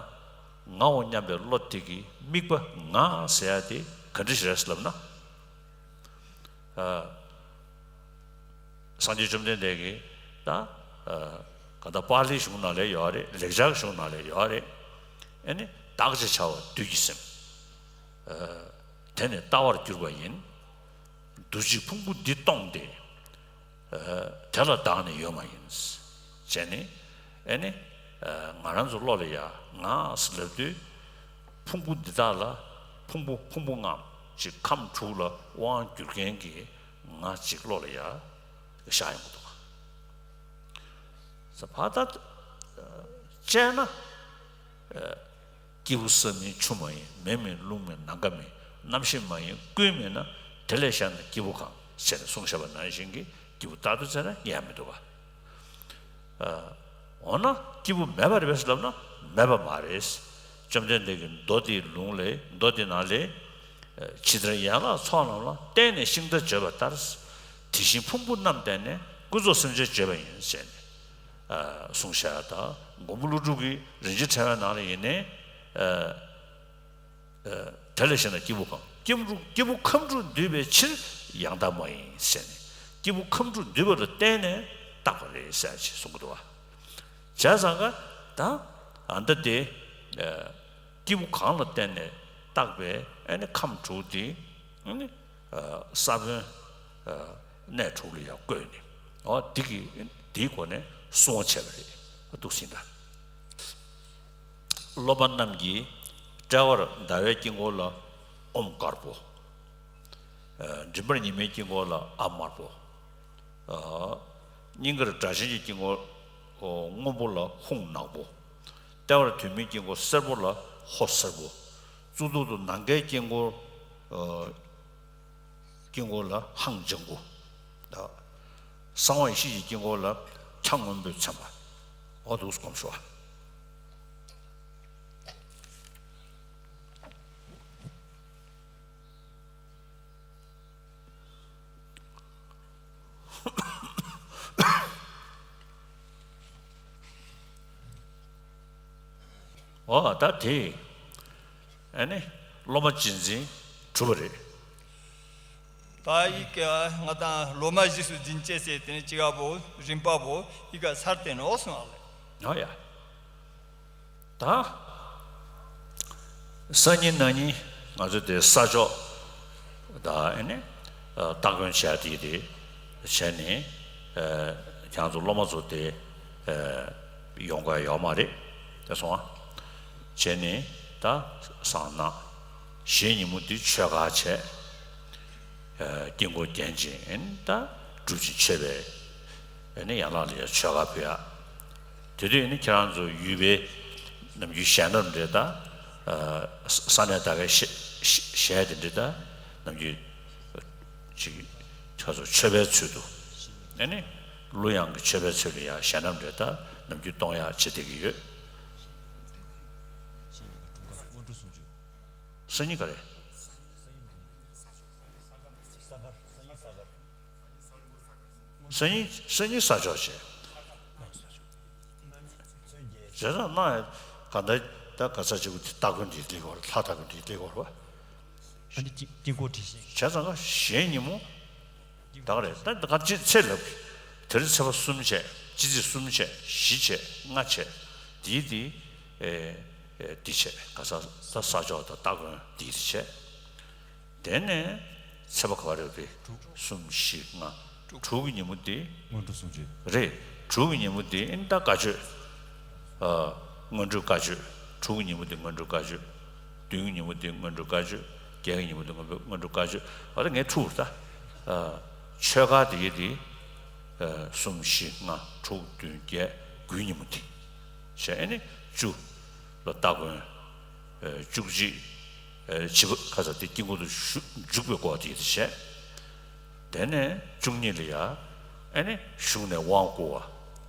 ངའོ་སྙམ་པའི་བློ་དེ་གི་དམིགས་པ་ང་ཟེར་ཡ་དེ་ག་འདྲ་ཞིག་རེད་ལབ་ན། ཨ། སངས་རྒྱས་བཅོམ་ལྡན་འདས་ཀྱིས་ད་ཨ་ག་ད་པཱ་ལིའི་གཞུང་ནང་ལ་ཡོད་རེད། ལེགས་སྦྱར་གཞུང་ནང་ལ་ཡོད་རེད། ཨ་ནི་བདག་ཅེས་བྱ་བ་བདུད་ཀྱི་སེམས། ཨ། དེ་ནི་ལྟ་བར་གྱུར་པ་ཡིན། འདུ་བྱེད་ཕུང་པོ་འདི་སྟོང་སྟེ། ཨ། དེ་ལ་བདག་ནི་ཡོད་མ་ཡིན། ཅེས་ནི། ཨེ་ནི། ཨ། ང་རང་ཚོ་བློ་ལ་ཡ་ང་ཟེར་ལབ་དུས། ཕུང་པོ་འདི་དག་ལ་ཕུང་པོ་ཕུང་པོ་ལྔ་ཅིག་ཁམས་དྲུག་ལ་དབང་བསྒྱུར་མཁན་གྱི་ང་ཅིག་བློ་ལ་ཡ་ཤར་ཡོང་གི་འདུག་ག་ས་ཕ་ད། ཨ། དཔྱད་ན། ཨ། སྐྱེས་བུ་ས་མིན་ཆུ་མ་ཡིན། མེ་མིན་རླུང་མིན་ནམ་མཁའ་མིན། རྣམ་ཤེས་མ་ཡིན་ཀུན་མིན་ན། དེ་ལས་བཞག་ན་སྐྱེས་བུ་གང་ཟེར་ནས་གསུངས་བཞག་པ་ནང་བཞིན་གྱི་སྐྱེས་བུ་རྟག་ཏུ་བཙལ་ན་རྙེད་མི་འདུག་ག་ཨ། འོ་ན་སྐྱེས་བུ་མེད་པ་རེད་པས་ལབ་ན་མེད་པ་མ་རེད། བཅོམ་ལྡན་འདས་ཀྱིས་མདོ་དེའི་ལུང་ལས་མདོ་དེ་ནང་ལས། ཇི་ལྟར་ཡན་ལག་ཚོགས་རྣམས་ལ། བརྟེན་ནས་ཤིང་རྟ་བརྗོད་པ་ལྟར། དེ་བཞིན་ཕུང་པོ་རྣམས་བརྟེན་ནས། ཀུན་རྫོབ་སེམས་ཅན་བརྗོད་པ་ཡིན་ཟེར་ནས། ཨ། གསུངས་བཞག་ད་མགོན་པོ་ཀླུ་སྒྲུབ་ཀྱི་རིན་ཆེན་ཕྲེང་བའི་ནང་ལ་ཡིན་ནའི། ཨ། ཨ། དེ་ལས་བཤད་ན་སྐྱེས་བུ་གང་། སྐྱེས་བུ་སྐྱེས་བུ་ཁམས་དྲུག་འདུས་པའི་ཕྱིར་ཡང་དག་མ་ཡིན་ཟེར་ནས། སྐྱེས་བུ་ཁམས་དྲུག་འདུས་པ་ལ་བརྟེན་ནས་བཏགས་པ་རེད་ཟེར་ཅིག་གསུང་གི་འདུག་བ། བྱས་ཙང་ཀ་ད་ཨ་ད་དེ། ཨ། སྐྱེས་བུ་གང་ལ་བརྟེན་ནས་བཏགས་པའི་ཨ་ནི་ཁམས་དྲུག་དེ་ཨ་ནི། ཨ། ས་བོན། ཨ། གནས་དྲུག་ལ་ཡང་བཀོད་ནས། འོ་འདི་གི་འདིའི་སྒོ་ནས་སྲུང་བ་བྱས་པ་རེད། འདུག་ཟིན་ད། སློབ་མ་རྣམས་ཀྱིས་དཔྲལ་བར་ཟླ་བའི་དཀྱིལ་འཁོར་ལ་ཨོཾ་དཀར་པོ། མགྲིན་པར་ཉི་མའི་དཀྱིལ་འཁོར་ལ་ཨཱཿདམར་པོ། སྙིང་གར་སྒྲ་གཅན་གྱི་དཀྱིལ་འཁོར་སྔོན་པོ་ལ་ཧཱུྃ་ནག་པོ། ལྟེ་བར་གདོད་མའི་དཀྱིལ་འཁོར་སེར་པོ་ལ་ཧོཿཟེར་པོ། གཙུག་ཏོར་དུ་ནམ་མཁའི་དཀྱིལ་འཁོར། དཀྱིལ་འཁོར་ལ་ཧཱུྃ་ལྗང་གུ། གསང་བ་ཡེ་ཤེས་ཀྱི་དཀྱིལ་འཁོར་ལ་ཕྱག་སྔོན་པོས་མཚན་པ། འོ་འདུག་སྒོམ་ཤོག་ཨ། འོ་ད་དེ། ཨ་ནི་སློབ་མ་རྗེས་འཛིན་གྲུབ་པ་རེད། ད་ཡིག་ང་དང་སློབ་མ་རྗེས་སུ་འཛིན་བྱེད་ཟེར་དེ་ནི་ཅི་ག་པོ་རིམ་པ་པོ་ཡིག་ག་ཚར་ཏེ་ནོ་གསུང་བ་ལེ། འོ་ཡ། ད། སང་ཉིན་གནངས་ཉིན་ང་ཚོ་དེ་ས་ཆོག་ད་ཨེ་ནི། སྟ་གོན་བྱས་དེ་དེ་བྱས་ནས། ཁྱང་ཚོ་སློབ་མ་ཚོ་དེ། ཡོང་ག་ཡོག་མ་རེད། དེ་སོང་ཨ། བྱས་ནས་ད་སང་ན། གཞེས་ཉིན་མོ་དེ་ཆོས་ཁ་བྱས། དཀྱིལ་འཁོར་བརྒྱན་ཅིང་ད་སྒྲུབ་ཅིང་མཆོད་པའི་ཨ་ནི་ཡན་ལག་ལ་ཡང་ཆོས་ཁ་ཕུལ་ཡ། དེ་དུས་ཨ་ནི་ཁྱེད་རང་ཚོ་ཡུལ་པའི་ནམ་རྒྱུན་ཞལ་ནམ་འདྲེ་ད། ས་གནས་ད་གའི་ཞལ་དེ་འདྲེ་ད་ནམ་རྒྱུན་ཅིག་ཁྱེད་ཚོ་མཆོད་པའི་ཚུལ་དུ་ཨ་ནི་གླུ་དབྱངས་ཀྱི་མཆོད་པའི་ཚུལ་ལ་ཡང་ཞལ་ནམ་འདྲེ་ད་ནམ་རྒྱུན་གཏོང་ཡ་བྱེད་བསྡད་ཀྱི་ཡོད། སང་ཉིན་ག་རེ། སང་ཉིན་སང་ཉིན་ས་ཆོག་བྱས། བྱས་ཙང་གནང་ཡ་ག་འདྲ་ད་ག་ས་ཆེ་བོ་དེ་སྟ་གོན་དེ་སླེབས་ཀྱི་ཡོད་རེད། ལྷ་སྟ་གོན་དེ་སླེབས་ཀྱི་ཡོད་རེད་པ། ཨ་ནི་དཀྱིལ་དཀྱིལ་འཁོར་བྲིས་ཤིང་། བྱས་ཙང་ག་གཞེས་ཉིན་མོ། ད་ག་རེད་ད་ག་ཅི་ཚེ་ལབ་ཀྱི། དེ་རིང་ཚེས་པ་གསུམ་བྱས། སྤྱི་ཚེས་གསུམ་བྱས། བཞི་བྱས། ལྔ་བྱས། དེའི་དེ་ཨེ་ཨེ་འདི་བྱས། ག་ས་ད་ས་ཆོག་དང་སྟ་གོན་འདི་བྱས། དེ་ནས་ཚེས་པ་ག་བ་རེད་དེ། གསུམ་བཞི་ལྔ། དྲུག་གི་ཉིན་མོ་དེ། སྔོན་འགྲོ་གསུམ་བྱས། རེད། དྲུག་གི་ཉིན་མོ་དེ་ཨིན་ད་བཀའ་ཆོས། ཨ། སྔོན་འགྲོའི་བཀའ་ཆོས། དྲུག་གི་ཉིན་མོ་དེ་སྔོན་འགྲོའི་བཀའ་ཆོས། བདུན་གྱི་ཉིན་མོ་དེ་སྔོན་འགྲོའི་བཀའ་ཆོས། བརྒྱད་ཀྱི་ཉིན་མོ་དེ་སྔོན་འགྲོའི་བཀའ་ཆོས། ཨ་ད་ངས་ཐུག་ད། ཨ། ཆོས་ཁ་དེ་ཡི་དེ། ཨ། གསུམ་བཞི་ལྔ་དྲུག་བདུན་བརྒྱད་དགུའི་ཉིན་མོ་དེ། བྱས་ཨ་ནི་བཅུ་ལ་སྟ་གོན། ཨ། བཅུ་གཅིག་ཨ། བྱིས་པ་ཁ་ས་དེ་དཀྱིལ་འཁོར་དུ་བཞུགས་འཇུག་པའི་སྐོར་དེ་ཡི་དེ་བྱས། དེ་ནས་བཅུ་གཉིས་ལ་ཡ་ཨེ་ནི་གཞུང་ནས་དབང་བསྐུར་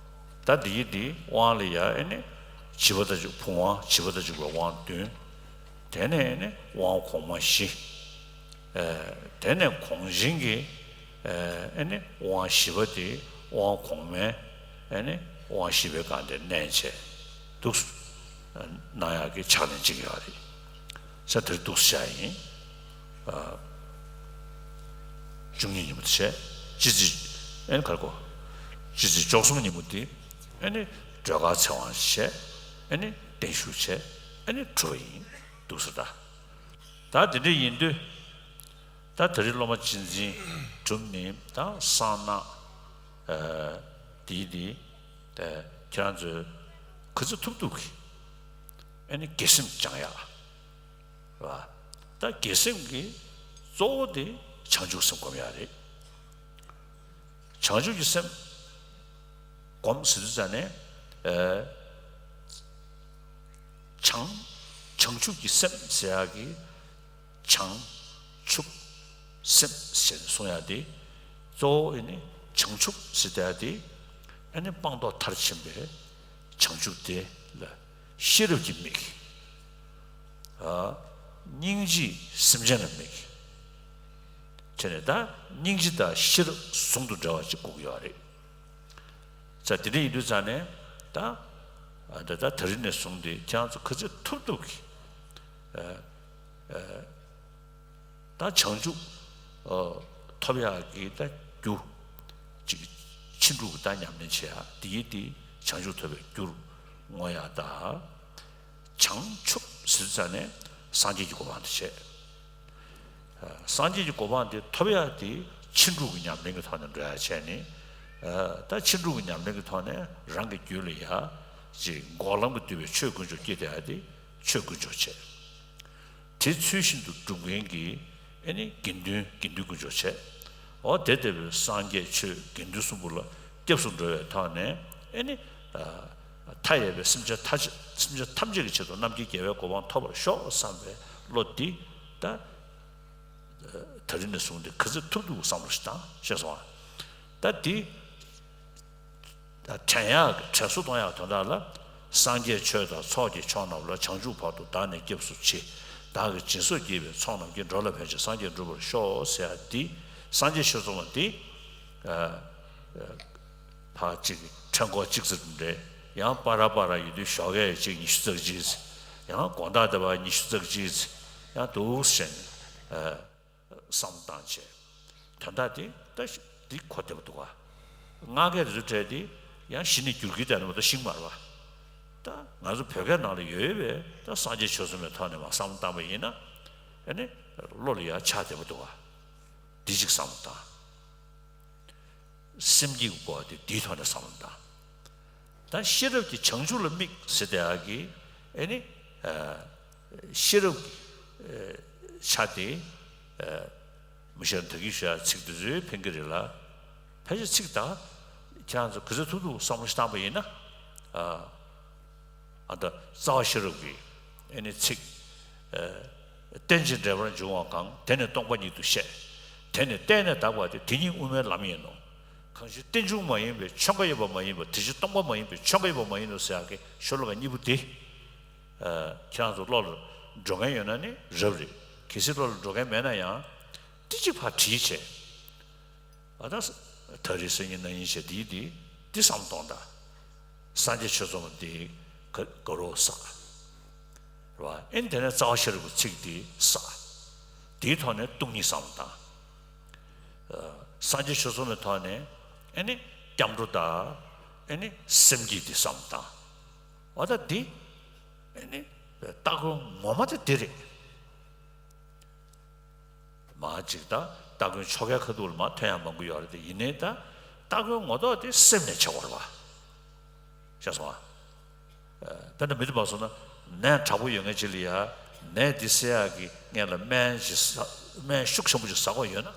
བ། ད་འདི་ཡི་འདི་དབང་ལ་ཡ་ཨེ་ནི་བྱིས་པ་དང་བཅུག་བུམ་དབང་བྱིས་པ་དང་བཅུག་པའི་དབང་བདུན། དེ་ནས་ཨེ་ནི་དབང་གོང་མ་བཞི། ཨེ་དེ་ནས་གོང་བཞིན་གྱི་ཨེ་ནི་དབང་བཞི་པ་དེ་དབང་གོང་མའི་ཨེ་ནི་དབང་བཞི་པའི་སྒང་དེར་གནས་བྱས་འདུག་གནང་ཡག་གི་ཕྱག་ལེན་ཅིག་ཡོད་རེད། ས་དེར་འདུག་བྱ་ཡིན། ཨ། བཅུ་གཉིས་ཉིན་མོ་དེ་བྱས། སྤྱི་ཚེས་ཨེ་ནི་ག་རེ་གོ། སྤྱི་ཚེས་བཅུ་གསུམ་ཉིན་མོ་དེ་ཨེ་ནི་སྒྲོལ་དཀར་ཚེ་དབང་བྱས། ཨེ་ནི་བརྟན་བཞུགས་བྱས། ཨེ་ནི་གྲུབ་པ་ཡིན། འདུག་ས་ད། ད་དེ་འདྲ་ཡིན་དུས། ད་དེ་རིང་སློབ་མ་རྗེས་འཛིན་གྲུབ་ནས་ད་གསང་སྔགས། ཨ། དེའི་དེ། ཨ། ཁྱེད་རང་ཚོས་ག་ཚོད་ཐུབ་ཐུབ་ཀྱིས། ཨེ་ནི་དགེ་སེམས་སྦྱང་ཡག་རེད་བ། ད་དགེ་སེམས་ཀྱི་གཙོ་བོ་དེ་བྱང་ཆུབ་སེམས་སྒོམ་ཡག་རེད། བྱང་ཆུབ་ཀྱི་སེམས་སྒོམ་ཟེར་དུས་ཙ་ནས། ཨ། བྱང་། བྱང་ཆུབ་ཀྱི་སེམས་ཟེར་ཡག་གི། བྱང་ཆུབ་སེམས་ཞེས་གསུང་ཡག་དེ། གཙོ་བོ་ཨེ་ནི་བྱང་ཆུབ་ཟེར་ཡག་དེ། ཨེ་ནི་སྤངས་རྟོགས་མཐར་ཕྱིན་པའི་བྱང་ཆུབ་དེ་ལ་ཤེས་རབ་ཀྱི་མིག་ཨ། སྙིང་རྗེས་སེམས་ཅན་ལ་མིག་བྱས་ནས་ད་སྙིང་རྗེ་དང་ཤེས་རབ་ཟུང་དུ་འབྲེལ་བ་ཅིག་དགོས་ཀྱི་ཡོད་རེད། ཙ་དེ་འདྲ་ཡིན་དུས་ཙ་ནས་ད། ཨ། ད་ད་དེ་རིང་ནས་བཟུང་སྟེ་ཁྱེད་རང་ཚོ་ག་ཚོད་ཐུབ་ཐུབ་ཀྱིས། ཨ། ཨ། ད་བྱང་ཆུབ། ཨ། ཐོབ་ཡག་གི་ད་རྒྱུ། ཅིག་ཕྱིན་དྲུག་གི་ད་ཉམས་ལེན་བྱེད་ཡག་དེ་ཡིན་དེ་བྱང་ཆུབ་ཐོབ་པའི་རྒྱུར་བསྔོ་ཡག་ད། བྱང་ཆུབ་ཟེར་ཙ་ནས་སངས་རྒྱས་ཀྱི་གོ་འཕང་དེ་བྱས། ཨ། སངས་རྒྱས་ཀྱི་གོ་འཕང་དེ་ཐོབ་ཡག་དེ་ཕྱིན་དྲུག་གི་ཉམས་ལེན་གྱི་ཐོག་ནས་འགྲོ་ཡག་བྱས་ནས། ད་ཕྱིན་དྲུག་གི་ཉམས་ལེན་གྱི་ཐོག་ནས་རང་གི་རྒྱུད་ལ་ཡ་ཅིག་འགོག་ལམ་གྱིས་བསྡུས་པའི་ཆོས་དཀོན་མཆོག་སྐྱེས་བསྡད་ཡ་དེ་ཆོས་དཀོན་མཆོག་བྱས། དེ་ཚུལ་བཞིན་དུ་སྒྲུབ་མཁན་གྱི་ཨེ་ནི་དགེ་འདུན་དགེ་འདུན་དཀོན་མཆོག་བྱས། འོ་དེ་ལྟ་བུའི་སངས་རྒྱས་ཆོས་དགེ་འདུན་གསུམ་པོ་ལ་སྐྱབས་སུ་འགྲོ་བའི་ཐོག་ནས་ཨེ་ནི་མཐའ་ཡས་པའི་སེམས་ཅན་ཐམས་ཅད་སེམས་ཅན་ཐམས་ཅད་ཀྱི་ཆེད་དུ་རྣམ་མཁྱེན་རྒྱལ་བའི་གོ་འཕང་ཐོབ་པར་ཤོག་བསམ་པའི་བློ་འདི་ད་ད་རིང་ནས་བཟུང་སྟེ་ག་ཚོད་ཐུབ་ཐུབ་བསམ་བློ་ཞིག་བཏང་ཤེས་སོང་ཨ། ད་འདི་དྲན་ཡག་གི་དྲན་གསོ་གཏོང་ཡག་དོན་དག་ལ། སངས་རྒྱས་ཆོས་དང་ཚོགས་ཀྱི་མཆོག་རྣམས་ལ། བྱང་ཆུབ་བར་དུ་བདག་ནི་སྐྱབས་སུ་མཆི། བདག་གིས་སྦྱིན་སོགས་བགྱིས་པའི་ཚོགས་རྣམས་ཀྱིས། འགྲོ་ལ་ཕན་ཕྱིར་སངས་རྒྱས་འགྲུབ་པར་ཤོག་ཟེར་ཡ་འདི་སངས་རྒྱས་ཆོས་ཚོགས་མ་འདི། ཕར་གཅིག་ཕྲེང་སྐོར་གཅིག་ཙམ་རེད། ཡང་པ་ར་པ་ར་ཡོད་དུས་ཞོགས་ཀས་གཅིག་ཉི་ཤུ་རྩ་གཅིག་ཙམ། ཡང་དགོང་དག་དེ་བ་ཉི་ཤུ་རྩ་གཅིག་ཙམ། ཡང་འདུག་སེ་བྱས་ནས་བསམ་བློ་བཏང་བྱས། དོན་དག་དེ་ད་འདི་གོ་བདེ་པོ་འདུག་ག་ང་གས་རེ་ཚོ་བྲལ་ཏེ་ཡང་གཞི་ནས་བསྒྱུར་གྱི་བསྡད་ན་མ་གཏོགས་ཤེས་མ་རེད་པ། ད་ང་ཚོ་བོད་སྐད་ནང་ལ་ཡོད་ཡོད་པའི་ད་སངས་རྒྱས་ཆོས་ཚོགས་མའི་ཐོག་ནས་མར་བསམ་བློ་བཏང་པ་ཡིན་ན། ཨ་ནི་བློ་ལ་ཡང་ཆགས་བདེ་པོ་འདུག་ག་འདི་གཅིག་བསམ་བློ་བཏང་། སེམས་བསྐྱེད་ཀྱི་སྐོར་དེ་འདིའི་ཐོག་ནས་བསམ་བློ་བཏང་། ད་ཤེས་རབ་ཀྱི་བྱང་ཆུབ་ལ་དམིགས་ཟེར་བསྡད་ཡག་གི་ཨེ་ནི་ཤེས་རབ་ཀྱི་ཆ་དེ་མི་ཤེས་ན་ད་གིན་ཞུ་ཡག་ཚིག་དེ་ཚོས་ཕན་གྱི་རེད་ལ། ཕལ་ཆེར་ཚིག་ད་ཁྱེད་རང་ཚོ་ག་ཚོད་ཐུབ་ཐུབ་བསམ་བློ་ཞིག་བཏང་པ་ཡིན་ན། ཨ་ད་རྩ་བ་ཤེས་རབ་ཀྱི་ཨེ་ནི་ཚིག་རྟེན་ཅིང་འབྲེལ་པར་འབྱུང་བ་གང་། དེ་ནི་སྟོང་པ་ཉིད་དུ་བཤད། དེ་ནི་བརྟེན་ནས་དག་པ་སྟེ། དེ་ཉིད་དབུ་མའི་ལམ་ཡིན་ནོ། གང་ཕྱིར་རྟེན་འབྱུང་མ་ཡིན་པའི་ཆོས་འགའ་ཡོད་པ་མ་ཡིན་པ། དེ་ཕྱིར་སྟོང་པ་མ་ཡིན་པའི་ཆོས་འགའ་ཡོད་པ་མ་ཡིན་ནོ་ཟེར་ཡག་གི་ཤོ་ལོ་ཀ་གཉིས་པོ་དེ། ཁྱེད་རང་ཚོ་བློ་ལ་འགྲོ་མཁན་ཡོད་ན་ནི་རབ་རེད། གལ་སྲིད་བློ་ལ་འགྲོ་མཁན་མེད་ན་ཡང་ཏི་ཅི་ཕར་བྲིས་བྱས། ཨ་ད་ད་རེས་སང་ཉིན་གནངས་ཉིན་བྱས་དེའི་དེ་དེ་བསམ་གཏོང་དང་། སངས་རྒྱས་ཆོས་ཚོགས་མ་དེ་ག་ག་རོ་བསགས། རེད་བ། ཨེ་ནི་དེ་ནས་རྩ་བ་ཤེས་རབ་ཀྱི་ཚིག་དེ་བསགས། དེའི་ཐོག་ནས་སྟོང་ཉིད་བསམ་བློ་བཏང་། སངས་རྒྱས་ཆོས་ཚོགས་མའི་ཐོག་ནས་ཨེ་ནི་སྐྱབས་འགྲོ་དང་ཨེ་ནི་སེམས་བསྐྱེད་དེ་བསམ་བློ་བཏང་། འོ་ད་འདི་ཨེ་ནི་སྟ་གོན་ངོ་མ་དེ་འདི་རེད། མ་གཅིག་ད་སྟ་གོན་ཆོ་གའི་ཁ་ཐུག་ལ་མ་ཐོན་ཡག་མང་པོ་ཡོད་རེད་དེ། ཡིན་ནའི་ད་སྟ་གོན་ངོ་ཐོག་དེ་སེམས་ནས་བྱེད་དགོས་རེད་པ། ཤེས་སོང་ཨ། དཔེར་ན་མི་དེ་མ་སོང་ན་ནད་དྲག་པོ་ཡོད་མཁན་ཅིག་ལ་ཡ་ནད་འདི་སེལ་ཡག་གི་སྔོན་ལ་སྨན་ཞིག་ཟ། སྨན་ཤུགས་ཆེན་པོ་ཅིག་ཟ་དགོས་ཡོད་ན།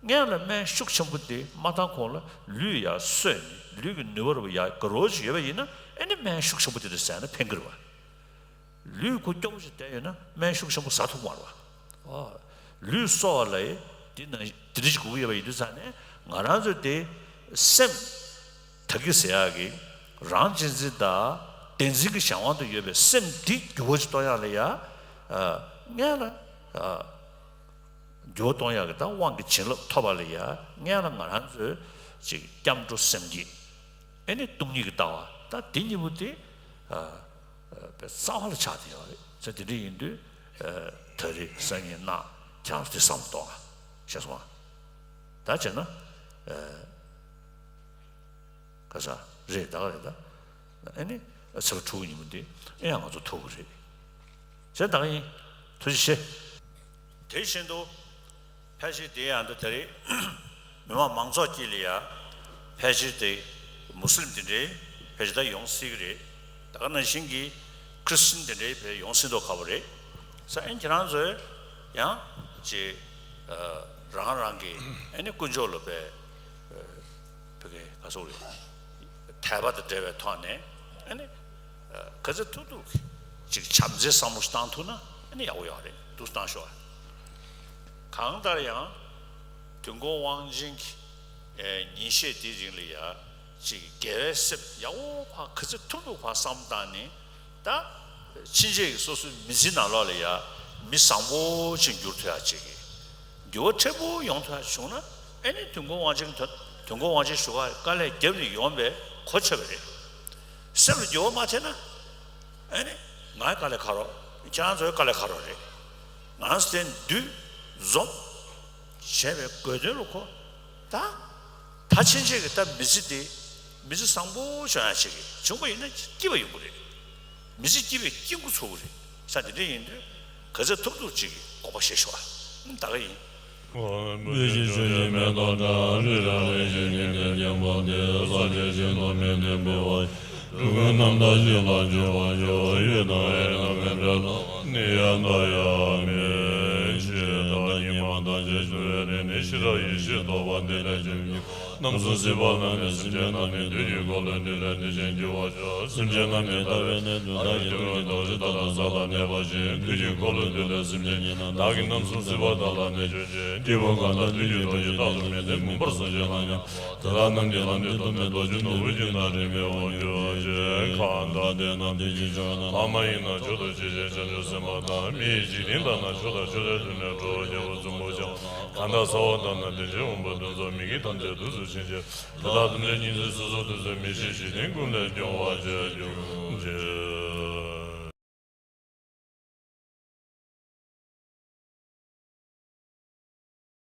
སྔོན་ལ་སྨན་ཤུགས་ཆེན་པོ་དེ་མ་བཏང་གོང་ལ་ལུས་ཡར་གསོས་ནས་ལུས་ཀྱི་ནུས་པ་རུ་ཡར་དགའ་རོགས་ཅིག་ཡོད་པ་ཡིན་ན། ཨེ་ནི་སྨན་ཤུགས་ཆེན་པོ་དེ་འདྲ་ཟས་ན་ཕན་གི་རེད་པ། ལུས་ཁོ་སྐྱོ་པོ་ཞིག་བསྡད་ཡོད་ན་སྨན་ཤུགས་ཆེན་པོ་ཟ་ཐུབ་མ་རེད་པ། ཨོ། ལུས་གསོ་བ་ལ་ཡི་དེ་ནང་དེ་འདྲ་ཞིག་དགོས་ཀྱི་ཡོད་པ་ཡིན་དུས་ཙང་ནས། ང་རང་ཚོ་དེ་སེམས་ད་གི་ཟེར་ཡག་གི་རང་གཅེས་འཛིན་དང་བདེན་འཛིན་གྱི་གཞན་དབང་དུ་ཡོད་པའི་སེམས་འདི་འགྱུར་བ་ཅིག་གཏོང་ཡག་ལ་ཡ། ཨ། སྔོན་ལ། ཨ། འགྱུར་བ་གཏོང་ཡག་གི་ད་དབང་གི་བྱིན་རླབས་ཐོབ་པ་ལ་ཡ། སྔོན་ལ་ང་རང་ཚོས་ཅིག་སྐྱབས་འགྲོ་སེམས་བསྐྱེད། ཨེ་ནི་སྟོང་ཉིད་ཀྱི་ལྟ་བ་ད་འདི་གཉིས་པོ་དེ། ཨ། པའི་རྩ་བ་ལ་ཆགས་བསྡད་ཡོད་རེད། ཚེ་འདི་འདྲ་ཡིན་དུས། ཨ། ད་རེས་སང་ཉིན་གནངས་ཁྱེད་རང་ཚོ་དེ་བསམ་གཏོང་ཨ། ཤེས་སོང་ཨ། ད་བྱས་ན། ཨ། ག་ས་རེད་ད་ག་རེད་ད། ཨ་ནི་ཚེས་པ་དྲུག་ཉིན་མོ་འདི་ཨེ་ཡང་ང་ཚོ་ཐུག་གི་རེད། བྱས་ད་ག་ཡིན། ཐུགས་རྗེ་ཆེ། དེ་བཞིན་དུ། ཕལ་ཆེར་དེ་ཡང་ད་ད་རེས་མི་མང་མང་ཚོགས་དཀྱིལ་ལ་ཡ། ཕལ་ཆེར་དེ་མུ་སི་ལིམ་དེ་འདྲའི་ཕལ་ཆེར་ད་ཡོང་སྲིད་ཀྱི་རེད། ད་ག་ནང་བཞིན་གྱི་ཁྲི་སི་ཊན་དེ་འདྲའི་ཕལ་ཡོང་སྲིད་མདོག་ཁ་པོ་རེད། ས་ཨན་ཁྱེད་རང་ཚོས་ཡང་ཅིག་ཨ། རང་རང་གི་ཨ་ནི་དཀོན་མཆོག་ལ་པའི་ཨ། ཕ་གི་ག་སོག་རེད། དད་པ་དང་འབྲེལ་བའི་ཐོག་ནས་ཨ་ནི་ཨ། ག་ཚོད་ཐུབ་ཐུབ་ཅིག་བྱམས་བརྩེའི་བསམ་བློ་ཞིག་བཏང་ཐུབ་ན་ཨ་ནི་ཡག་པོ་ཡོད་རེད། འདུག་བཏང་ཤོག་ཨ། གང་ལྟར་ཡང་དུས་འཁོར་དབང་ཆེན་གྱི་ཨ། ཉིན་ཤས་དེའི་རིང་ལ་ཡ་ཅིག་དགེ་བའི་སེམས་ཡག་པོ་ཕར་ག་ཚོད་ཐུབ་ཐུབ་ཕར་བསམ་བཏང་ནས། ད་ཕྱིན་ཆད་ཀྱི་སོ་སོའི་མི་ཚེའི་ནང་ལོགས་ལ་ཡ་མི་བཟང་པོ་ཅིག་འགྱུར་ཐུབ་ཡག་ཅིག་གི་འགྱུར་བ་ཕྲན་བུ་ཡོང་ཐུབ་ཡག་བྱུང་ན། ཨེ་ནི་དུས་འཁོར་དབང་ཆེན་གྱི་དུས་འཁོར་དབང་ཆེན་ཞུ་ག་དཀའ་ལས་བརྒྱབ་ནས་ཡོང་བའི་གོ་ཆོད་པ་རེད། སེམས་ལ་འགྱུར་བ་མ་ཐེབས་ན། ཨེ་ནི་ངའི་དཀའ་ལས་ཁག་རོགས། ཁྱེད་རང་ཚོའི་དཀའ་ལས་ཁག་རོགས་རེད། ང་ཚོ་དེ་འདུས་འཛོམས་བྱས་པའི་དགོས་དོན་ལ་གོ། ད་ད་ཕྱིན་ཆད་ཀྱི་ད་མི་ཚེ་འདི་མི་ཚེ་བཟང་པོ་བྱུང་ཡག་ཅིག་བྱུང་པ་ཡིན་ན་སྐྱིད་པ་ཡོང་གི་རེད། མི་ཚེ་སྐྱིད་པའི་སྐྱིད་འགོ་ཚུགས་ཀྱི་རེད། ས་འདི་འདྲ་ཡིན་དུས་ག་ཚོད་ཐུབ་ཐུབ་ཅིག་གི་དགོངས་པ་བཞེས་ཤོག་ཨ། ད་ག་ཡིན། བུ་ཞིག་ཆོས་ཀྱི་མེ་ཏོག་འདྲ། རི་རབ་རི་བཞིན་གྱི་གཏེར་ཆེན་པོ་འདི། ས་ཆེན་བཞིན་དུ་མི་མཐུན་པའི་བར། འགྲོ་ཀུན་རྣམ་དག་ཞི་ལ་འཇུག་པར་ཤོག་ཡུལ་དང་ཡུལ་རྣམས་མི་འབྲལ་ལ། ནི་ཡང་འདའ་ཡང་མེད། ཇི་ལྟར་ཉི་མ་དང་བཅས་བྱུང་བའི་རིང་ནས། ཤེས་རབ་ཡེ་ཤེས་རྟོགས་པ་འདི་ལས་བྱུང་ཞིང་། རྣམ་གསུམ་སྲིད་པ་རྣམས་ནས་སེམས་ཅན་རྣམས་ཀྱི། དུས་ཀྱི་འཁོར་ལོ་འདི་ལས་འདི་བཞིན་འགྱུར་བར་ཤོག་སེམས་ཅན་རྣམས་ཀྱི་ལྟ་བའི་གནས་སུ། བདག་གི་ཐུགས་ཀྱི་རྡོ་རྗེ་ད་ལྟ་ས་ལ་གནས་པ་བཞིན། དུས་ཀྱི་འཁོར་ལོ་འདི་ལས་སེམས་ཅན་ཉིད་རྣམས། བདག་གི་རྣམ་གསུམ་སྲིད་པ་དག་ལ་གནས་གྱུར་ཅིག་སྐྱེས་བུ་གང་དག་དུས་ཀྱི་རྡོ་རྗེ་ལྟ་བུར་མི་ལྡན། མུན་པར་སོང་ཞིང་ལངས་ཀྱང་། དེ་དག་རྣམས་ཀྱི་ལམ་འདི་ཐོབ་ནས། རྡོ་རྗེ་ནོར་བུ་ཅན་དང་རིས་མེད་འོང་གྱུར་ཅིག་གང་དག་དེ་རྣམས་དུས་ཀྱི་ཕྱོགས་ན། ལྷ་མ་ཡིན་ན་མཆོག་ཏུ་བརྗོད་ཅིང་། བྱང་ཆུབ་སེམས་དཔའ་དང་། མི་ཡི་འཇིག་རྟེན་དག་ན་མཆོག་དང་མཆོག་ཏུ་གྲགས་ནས། འགྲོ་བ་རྒྱལ་པོ་བཙུན་པོ་ཆེ་བ། གང་དག་ཚ་བ་དང་ནི་དྲན་བྱེད་དབང་པོ་དེ་ཚོགས། མི་དགེ་ཐམས་ཅད་དུས་སུ་ཕྱིན་ཆད། དེ་དག་ཐམས་ཅད་སྙིང་རྗེ་སོ་སོའི་དུས་སུ། མི་ཤེས་འཇིག་རྟེན་ཀུན་ལས་སྐྱོང་བར་བྱེད་གྱུར་ཅིག